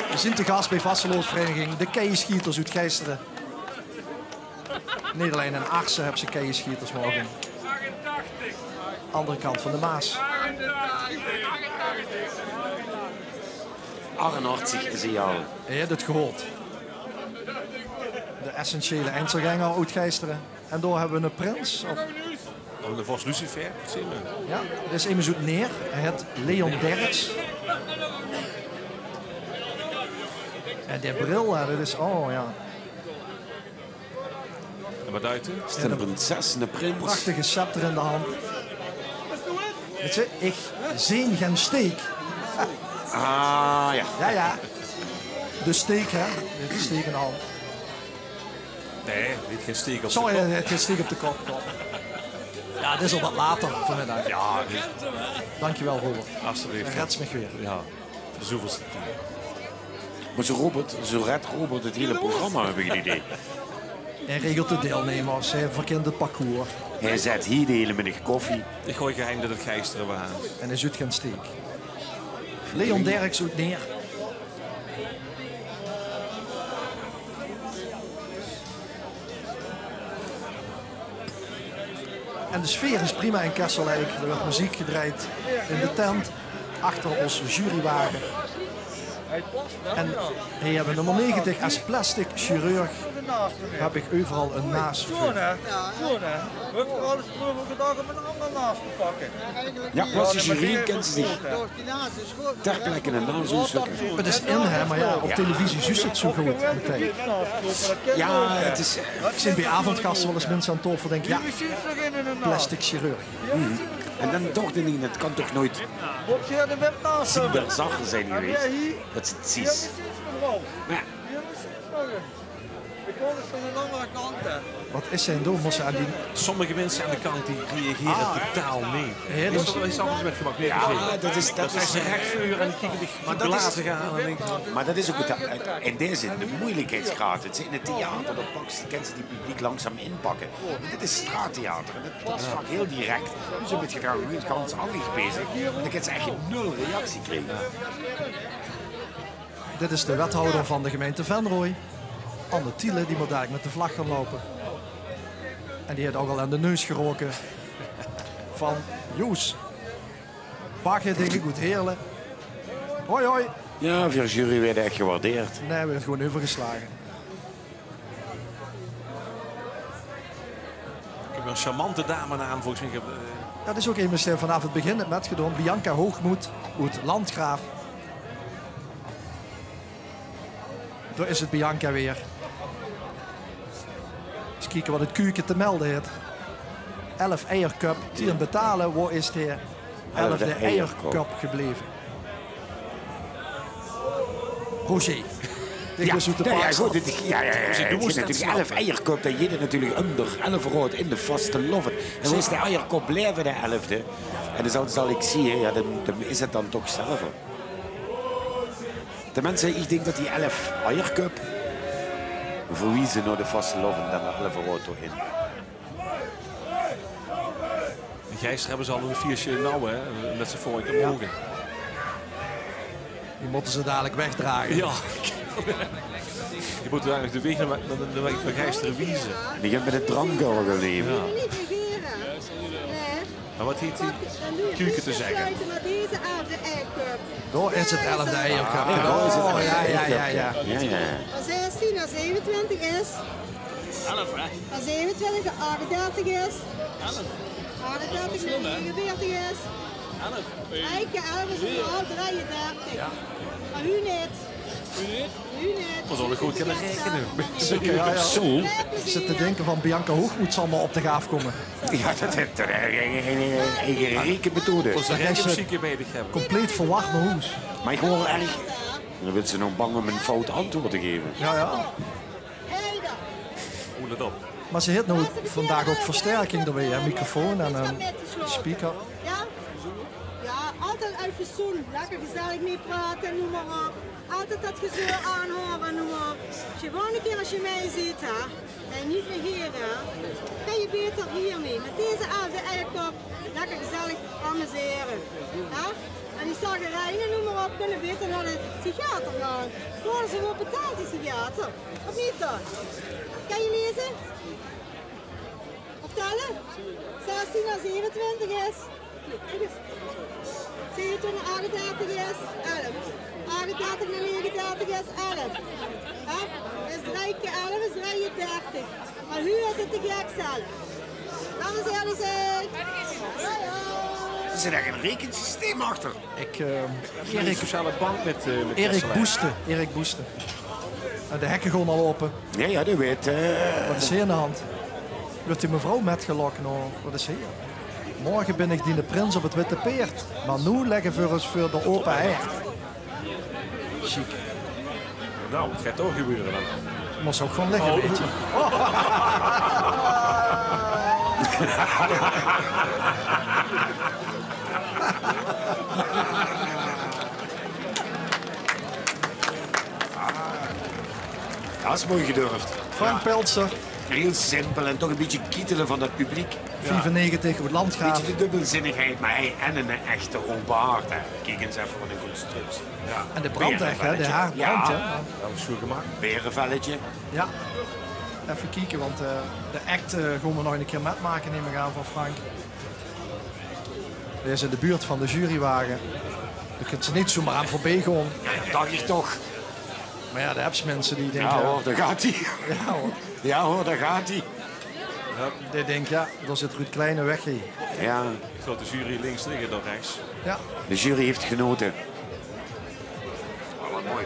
V'r zeen te gas bie vastelaovesvereiniging de Keieschieters oet Geistere. Neet allein in Arse höbbe ze Keieschieters, mer ouch aan de anger kant van de Maas. Achtenachtig is 'r al. Hae haet 't gehaold. De essentiële Einzelgänger oet Geistere. En dao höbbe v'r 'ne prins, of? Of 'ne vors Lucifer, zeen v'r. Jao, det is emes oet Neer. Hae hèt Leon Derks. En dae bril, jao, det is, oh jao. En wat duit 'r? Is 't 'n prinses, 'ne prins? Prachtige scepter in de hand. Wèts se, ich zeen gein steek. Ah, jao. Jao, jao. De steek, hè? Mit de steek in de hand. Nae, hae haet gein steek op de kop. Sorry, hae haet gein steek op de kop. Jao, 't is al get later vanmiddig. Jao, dankjewel, Robert. Alstublieft. Reds mich weer. Jao. Veur de zoeveelste kier. Mer zoe Robert, zoe redt Robert 't hiele programma, höb ich 't idee. Hae regelt de deilnummers, hae verkint 't parcours. Hae zèt hie de hiele middig koffie. Ich gooj geheim det 't Geistere waas. En hae zuut gein steek. Leon Derks oet Neer. En de sfeer is prima in Kessel-Eik. D'r weurt meziek gedrejd in de tent, achter ós jurywage. En hie höbbe v'r nummer negentig. Es plastic chirurg höb ich euveral ein naas veur. Zoe, hè? Zoe, hè? V'r höbbe alles euver gedach óm ein anger naas te pakke. Jao, plastic chirurg kènt ze zich ter plekke ein naas oetzeuke. 't Is in, hè, mer jao, op televisie zuus se 't zoe good metein. Jao, 't is, eh, ich zeen bie aovendgaste waal ins minse aan taofel, dink, jao, plastic chirurg. En dan toch dink ich, 't kan toch noeit zienbaar zachter zeen gewees, det ze 't zuus. Mer jao. Wat is 'r aan 't doon? Mós se aan die... Sommige minse aan de kant die reagere totaal neet. Jao, det is, det is allemaol mit gemak. Jao, det is, det is rech veur en die kieke dich glazig aan en dinke van... Mer det is ouch 't, in dae zin de meujelikheid. 't Zit in 't theater, dan paks se, kins se die publiek langzaam inpakke. Mer dit is straattheater en det, det is vaak hieël direct. Dus dan bös se dao gans angesj bezig. En dan kins se ech nul reactie kriege. Dit is de wethouder van de gemeinte Venroj, Anne Thielen, die mót dalik mit de vlag gaon loupe. En die haet ouch al aan de neus geroke van Joes. Bagge, dink ich, oet Heerle. Hoi, hoi. Jao, veur jury weurt ech gewaardeerd. Nae, weurt gewoon euvergeslage. Ich höb 'n charmante dame aan, volges mich. Jao, det is ouch emes dae vanaaf 't begin haet mitgedaon. Bianca Hoogmoed oet Landgraaf. Dao is 't Bianca weer. Ins kieke wat 't kuuke te melde haet. Elf eierköp, tieën betale, wo is 't haer? elfde eierköp gebleve. Roger. Dit is oet de Parkstraot. Jao, jao, good, dit, jao, jao, jao, Roger, doe mós natuurlik elf eierköp, dan jit 't natuurlik ónger elf raod in de vastelaovend. En es de eierköp blieve de elfde, en dan zal, zal ich zieë, jao, dan, dan is 't dan toch zelver. Tenminste, ich dink det die elf eierköp verwieze nao de vastelaovend en de elf raod toe in. En geister höbbe ze al ein fieësje nauw, hè, mit z'n volk. Jao. Die mótte ze dalik wegdrage. Jao. Die mótte eigelik de waeg nao, nao, nao, nao geister wieze. En die gaon mit de drank orgel neme. Jao. En waat haet die Kuke te zègke? Dao is 't elfde eierköp. Jao, dao is 't elfde eierköp. Oh, jao, jao, jao. Jao, jao. Van zestien nao zevenentwintig is. Van zevenentwintig nao achtendertig is. Achtendertig nao negenenveertig is. Drie keer elf is noe al drieëndertig. Mer noe neet. Noe neet. Veer zólle good kónne raekene. Jao, jao. Zoe. Ich zit te dinke van Bianca Hoogmoed zal mer op de gaaf kómme. Jao, det, det, det, eh, eh, eh, eh, eige raekenmethode. Compleet verward nao hoes. Mer ich huuer erg, dan wille ze nog bang óm ein fout antwoord te gaeve. Jao, jao. Mer ze haet noe vandaag ouch versterking d'rbie, hè? Microfoon en ein speaker. Jao? Jao, altied effe zoe'n lekker gezellig mit praote, neum mer op. Altied det gezeur aanhaore, neum mer op. Sjewaar eine kieër es ze mich zuut, hè. Nae, neet negere, hè. Kins se baeter hie mit, mit dees elfde eierköp lekker gezellig amusere, hè. En die zaggerijne, neum mer op, kónne baeter nao de psychiater gaon. Waere ze good betaald, die psychiater? Of neet dan? Kins se laeze? Of telle? Zestien nao zevenentwintig is. Kiek ins. Zevenentwintig nao achtendertig is elf. Achtendertig nao negenendertig is elf. Hè? Is drie keer elf is drieëndertig. Mer noe is 't te gek zelf. Dames en hiere, zeg. Jao, jao. Is d'r ech ein raekensysteem achter? Ich, eh, Erik, speciale band mit, eh, mit Erik Kessel, hè? Boesten, Erik Boesten. En de hekke gaon al aope. Jao, jao, dae weit, eh. Waat is hie aan de hand? Wuuert die mevrouw mitgelok? Noe, waat is hie? Morge bin ich diene prins op 't witte peerd, mer noe lègke v'r ós veur de aope haerd. Sjiek. Noe, waat geit dao gebeure dan? Mós ouch gewoon ligke, ein bietje. Det is mooi gedurfd. Frank Peltzer. Hiel simpel en toch ein bietje kietele van det publiek. Viefennegentig, oet Landgraaf. Bietje de dubbelzinnigheid, mer hey, en ein echte open haard, hè. Kiek ins effe waat ein constructie. Jao. En de brand ech, hè? De haard brandt, hè? Jao, det is good gemaak. Baerevelletje. Jao. Effe kieke, want, eh, de act, eh, gaon v'r nog ein kieër mitmake, num ich aan, van Frank. Veer zeen in de buurt van de jurywage. Dao kins se neet zoemer aan veurbie gaon. Jao, det dach ich toch. Mer jao, de höbs minse die dinke, jao, hoor, dao geit-ie. Jao, hoor. Jao, hoor, dao geit-ie. Jao. Die dinke, jao, dao zit Ruud Kleine weg, hè. Jao. Ich laot de jury links ligke, dan rechts. Jao. De jury haet genaote. Allemaol mooi.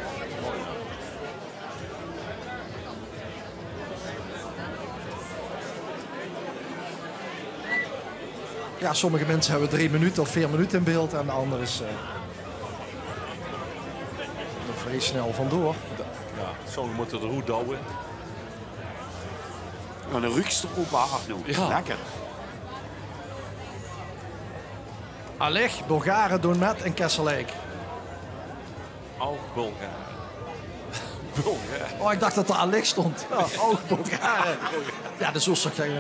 Jao, sommige minse höbbe drie minute of veer minute in beeld en de anger is, eh, d'r vrie snel vandoor. Jao, sommige mótte d'r oet douwe. Jao, ein ruukster ope haard noe. Jao. Lekker. Alleg, Bulgare doon mit in Kessel-Eik. Ouch Bulgare. Bulgare. Oh, ich dach det d'r alleg stóng. Jao, ouch Bulgare. Jao, det is zoe, eh.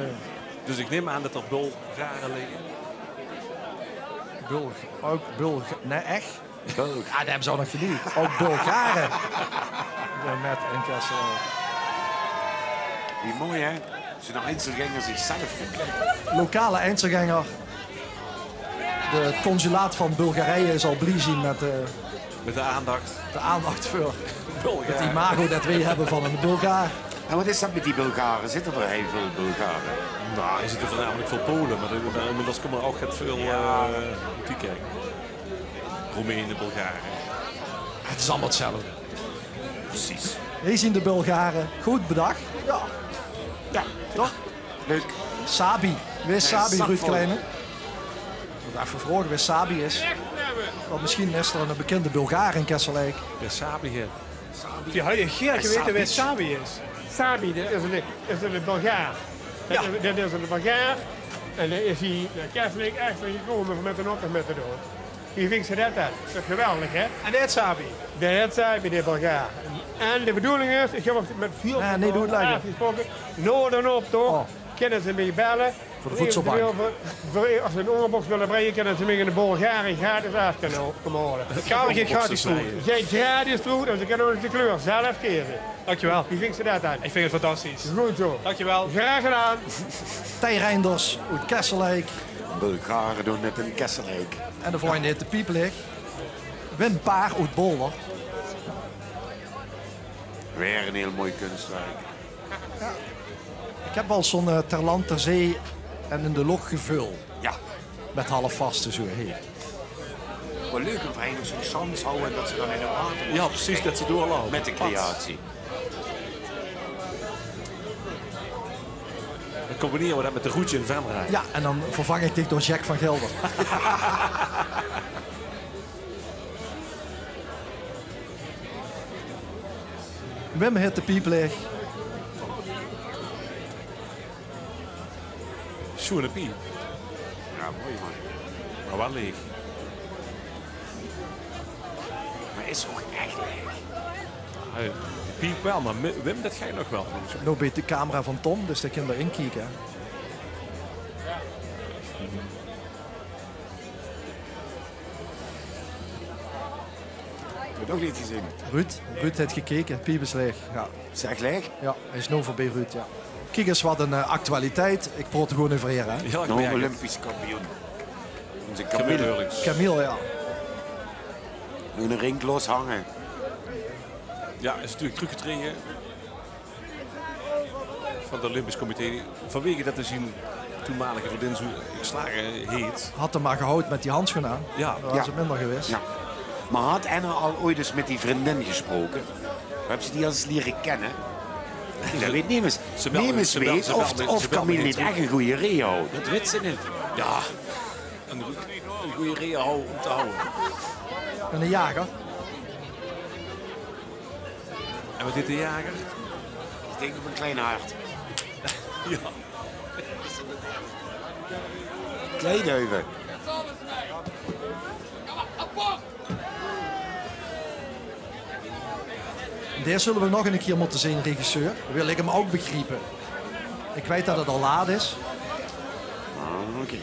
Dus ich num aan det d'r Bulgare ligke. Bulg-, ouch Bulg-, nae, ech? Bulg. Ah, det höbbe ze ouch nog gedoon. Ouch Bulgare. Doon mit in Kessel. Wie mooi, hè? Zoe'n einzelgänger zichzelf verkleid. Lokale einzelgänger. De, 't consulaat van Bulgarije zal blie zeen mit, eh, mit de aandach. De aandach veur Bulgare. 't Imago det weej höbbe van eine Bulgaar. En waat is det mit die Bulgare? Zitte d'r hiel väöl Bulgare? Noe, d'r zitte veurnamelik väöl Pole, mer d'r, d'r, inmiddels kómme d'r ouch get väöl, jao, eh, die kiek. Roemene, Bulgare. 't Is allemaol 'tzelfde. Precies. Hiej zeen de Bulgare. Good bedach. Jao. Jao. Toch? Leuk. Sabi. Wae is Sabi, Ruud Kleine? Wat effe vraoge wae Sabi is. Want misschien is d'r 'ne bekinde Bulgaar in Kessel-Eik. De Sabi, hè. Wie haw ich geer gewete wae Sabi is? Sabi, det is 'ne, is 'ne Bulgaar. Det is, det is 'ne Bulgaar. En dae is hie nao Kessel-Eik ech veur gekómme óm mit den optoch mit te doon. Wie vingt ze det dan? Det is geweldig, hè? En det is Sabi? Det is Sabi, de Bulgaar. En de bedoeling is, ich höb ouch mit väöl aafgesproke, nao den optoch kinne ze mich belle. Veur de voedselbank. Veur, veur, es ze 'n óngerboks wille brieje, kinne ze mich in de Bulgarie gratis aaf kinne kómme haole. Gratis droet. Ze zeen gratis droet en ze kinne ouch de kleur zelf keze. Dankjewel. Wie vingt ze det dan? Ich vinj 't fantastisch. Good zo. Dankjewel. Graag gedaon. Thei Reinders oet Kessel-Eik. Bulgare doon mit in Kessel-Eik. En de volgende hit de Piepelig. Wim Paar oet Baolder. Weer 'n hiel mooi kunstwerk. Ich höb waal ins zo'n, eh, ter land, ter zee en in de loch geveul. Jao. Mit halfvaste zoe, hè. Waal leuk, 'n vereniging zo'n sjans hawwe det ze dan in 't water... Jao, precies, det ze doorloupe. Mit de creatie. Dan combinere we det mit de Roetje in Venray. Jao, en dan vervang ich dich door Jack van Gelder. Wim hit de piep leeg. Sjoene piep. Jao, mooi man. Mer waal leeg. Mer is ouch ech leeg. Jao, de piep waal, mer Mi-, Wim, det geit nog waal, volges mich. Noe bie de camera van Tom, dus dao kin d'r in kieke, hè. Nog neet gezeen. Ruud, Ruud haet gekeke, piep is leeg. Jao. Is 't ech leeg? Jao, hae is noe veurbie, Ruud, jao. Kiek ins wat 'n, eh, actualiteit. Ich praot d'r gewoon euverhaer, hè. Jao, ich merk 't. Olympisch kampioen. Ozze Camille. Camille, jao. Noe 'ne rink los hange. Jao, is natuurlik trökgetraeje van 't Olympisch Comité, vanwege det 'r zien toenmalige vriendin zoe geslage heet. Had 'r mer gehaud mit die handsjoon aan, jao, dan waas 't minder gewaes. Jao. Mer had Enna al ooit ins mit die vriendin gesproke? Höbs se die al ins liere kenne? Det weit nemes. Nemes weit of, of Camille neet ech 'n gooj reje haw. Det weit se neet. Jao, 'n gooj, 'n gooj reje haw óm te hawwe. En de jager? En wat deet de jager? Ich dink op 'n klein hart. Jao. Klein hart. Dae zulle we nog 'ne kier mótte zeen, regisseur. Wil ich 'm ouch begriepe. Ich weit det 't al laat is. Ah, oké.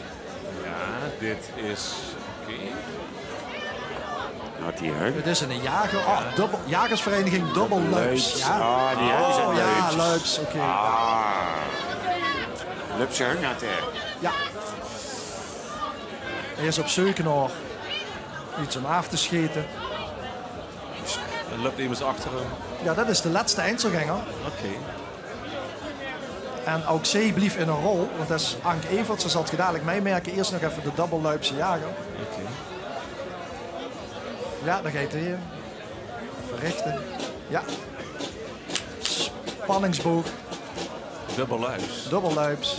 Jao, dit is, oké. Had die, hè? Dit is 'ne jager. Oh, dubbel, jagersvereniging Dubbel Luips. Luips. Jao. Ah, die höbbe ze. Oh, jao, Luips. Luips, oké. Ah. Luips, hè, had hae. Jao. Hae is op zeuk nao get óm aaf te sjete. D'r löp emes achter häöm. Jao, det is de lètste Einzelgänger. Oké. En ouch zie blief in häör rol, want det is Ank Everts, det zalt geer dalik meimerke. Iers nog effe de Dubbel Luipse jager. Oké. Jao, dao geit 'r. Effe richte. Jao. Spanningsboog. Dubbel Luips. Dubbel Luips.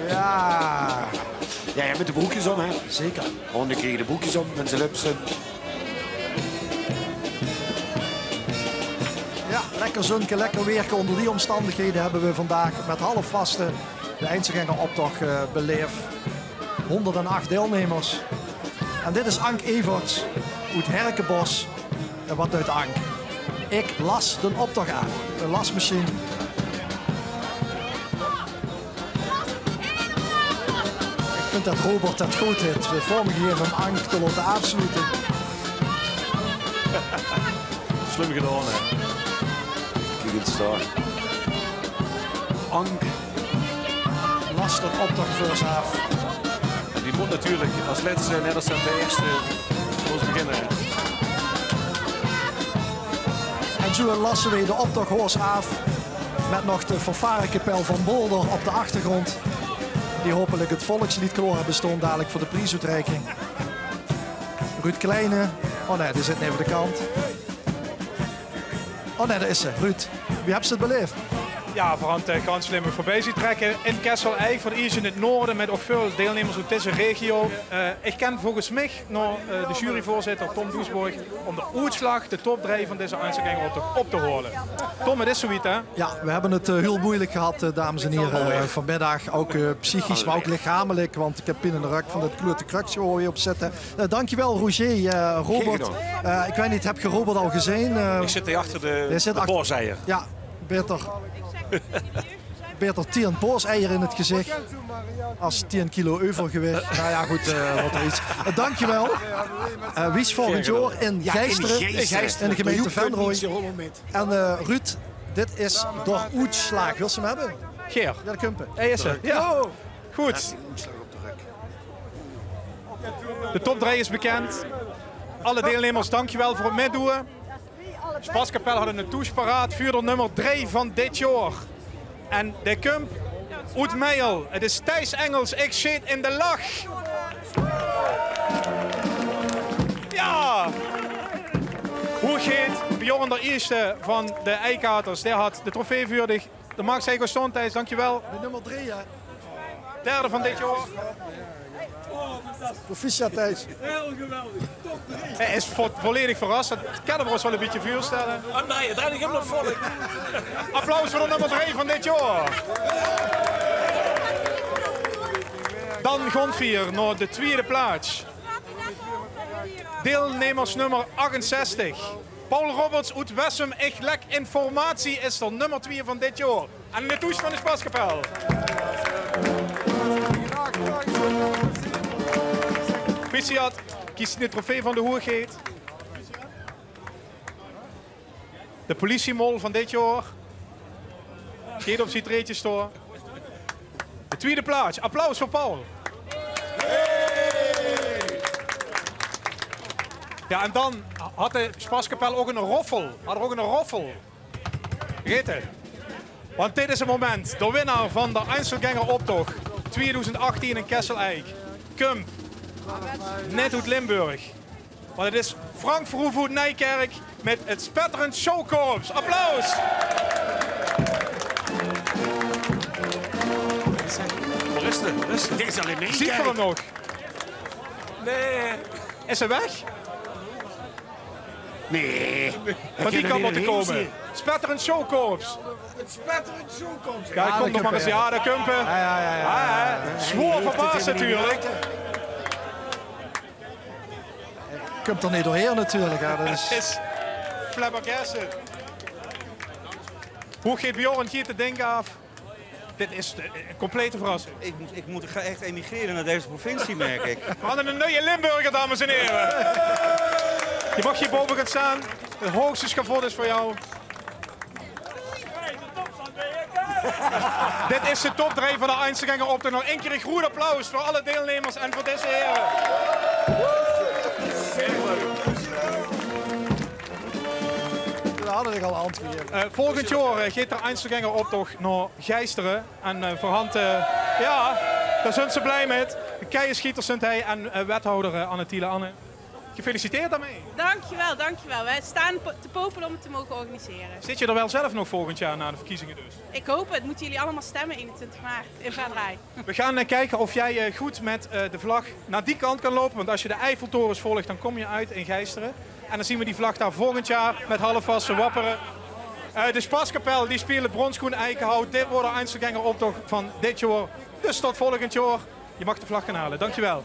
Jao. Jao, jao, mit de broekjes óm, hè? Zeker. Hónde kriege de broekjes óm, minse lupse. Jao, lekker zunke, lekker weerke. Ónger die ómstandighede höbbe we vandaag mit halfvaste de Einzelgängeroptoch, eh, belaef. Hónderdacht deilnummers. En dit is Ank Everts oet Herkenbosch. En wat deit Ank? Ich las den optoch aaf. De lasmesjien. Ich vinj det Robert det good haet. De vormgeving óm Ank te laote aafsloete. Slum gedaon, hè? Kiek ins dao. Ank las den optoch veur ós aaf. Die mót natuurlik es lètste, net es de ierste, veur ós beginne. En zoe lasse we den optoch hoors aaf. Mit nog de fanfarekapel van Baolder op den achtergróndj. Die hopelik 't volksleed klaor höbbe staon dalik veur de priesoetreiking. Ruud Kleine. Oh nae, dae zit neve de kant. Oh nae, dao is ze. Ruud, wie höbs se 't belaef? Ja, veer hant, eh, gans Limburg veurbij zeen trèkke in Kessel-Eik, veur 't iers in 't noorde, mit ouch väöl deilnummers oet dees regio. Eh, ich kin volges mich nao, eh, de juryvoorzitter Tom Doesborg óm de oetslaag, de top drei van dees Einzelgängeroptoch op te haole. Tom, 't is zoewied, hè? Ja, we hebben het eh, heel moeilijk gehad, eh, dames en heren, eh, vanmiddag. Ook eh, psychisch, maar ook lichamelijk, want ik heb pijn in de rug van dat klote krukje waar we op zitten. Eh, dankjewel, Roger, eh, Robert. Eh, ik weet niet, heb je Robert al gezien? Eh, Ich zit hie achter de, zit de achter- paoseier. Ja, beter. Beter tien paoseier in het gezicht als tien kilo euvergewicht. Nou ja, goed, eh, wat er iets. Eh, dankjewel. Eh, wies volgend jaar in Geisteren, in de gemeente Venrooy. En eh, Ruud, dit is de oetslaag. Wils se 'm hebbe? Geer. Ja, de kumpe. Hie is 'r. Ja. Good. De top drei is bekènd. Alle deilnummers, dankjewel veur 't mitdoeë. Sjpaskapel haet 'n toesj paraat veur de nummer drei van dit jaor. En dae kump oet Meijel. 't Is Thijs Engels, Ik sjeet in de lach. Ja! Hoeëgheet Bjorn d'r Ieësjte van de Eikhaters, dae haet de trofee veur dich. De Max Ego Stond, Thijs, dankjewel. De nummer drei, hè? Derde van dit jaor. Proficiat, Thijs. Hae is vo-, volledig verras. Det kinne v'r ós waal e bietje veurstelle. Applaus veur de nummer drei van dit jaor. Dan gaon v'r nao de twiede plaats. Deilnummers nummer achtenzestig. Paul Roberts oet Wessem, Ich lek informatie, is d'r nummer twie van dit jaor. En in de toesj van de Sjpaskapel. Proficiat, kies de trofee van de hoeëgheet. De politiemol van dit jaor. Geet op zien treetje staon. De twiede plaats. Applaus veur Paul. Ja, en dan haet de Sjpaskapel ouch 'n roffel. Haet 'r ouch 'n roffel. Vergaete. Want dit is 't moment. De winnaar van de Einzelgängeroptoch twiedoezend achttien in Kessel-Eik kump net oet Limburg. Want 't is Frank Verhoeven oet Nijkerk mit 't Spetterend Showkorps. Applaus! Rustig, rustig. Dit is allein Nijkerk. Ziet v'r 'm nog? Nae. Is 'r weg? Nae. Van die kant mót 'r kómme. Spetterend Showkorps. 't Spetterend Showkorps. Ja, 't kump nog mer ins. Ja, det kump, hè. Ja, ja, ja, ja. Zwaor verbaas natuurlik. Kump d'r neet doorhaer natuurlik, hè. Det is flabbergasted. Hoeëgheet Bjorn, geet de dink aaf. Dit is de, eh, complete verrassing. Ik moet, ik moet, ik ga echt emigreren naar deze provincie, merk ik. V'r hant 'ne nuje Limburger, dames en here. Doe maags hie bove gaon staon. 't Hoogste sjavot is veur dich. Dit is de top drei van de Einzelgängeroptoch. Nog ein kier ein groeët applaus veur alle deilnummers en veur dees here. Dao hadde v'r al antwoord. Eh, volgend jaor, eh, geet d'r Einzelgängeroptoch nao Geisteren. En, eh, veur hant, eh, ja, dao zunt ze blij mit. De Keieschieters zunt hie en, eh, wethouder, eh, Anne Thiele. Anne, gefeliciteerd daomei. Dankjewel, dankjewel. Wij staan po-, te popelen om het te mogen organiseren. Zit je er wel zelf nog volgend jaar na de verkiezingen dus? Ik hoop het. Moeten jullie allemaal stemmen eenentwintig maart in Venray. We gaan, eh, kijken of jij, eh, goed met, eh, de vlag naar die kant kan lopen. Want als je de Eiffeltorens volgt, dan kom je uit in Geisteren. En dan zien we die vlag daar volgend jaar met halfvaste wapperen. Eh, de Sjpaskapel, die speelt Bronssjoen Eikenhout. Dit waor d'r Einzelgängeroptoch van dit jaor. Dus tot volgend jaor. Je mag de vlag gaan halen. Dankjewel.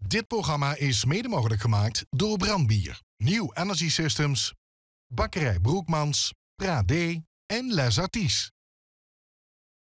Dit programma is mede mogelijk gemaakt door Brandbier, Nieuw Energy Systems, Bakkerij Broekmans, Pradé en Les Artis.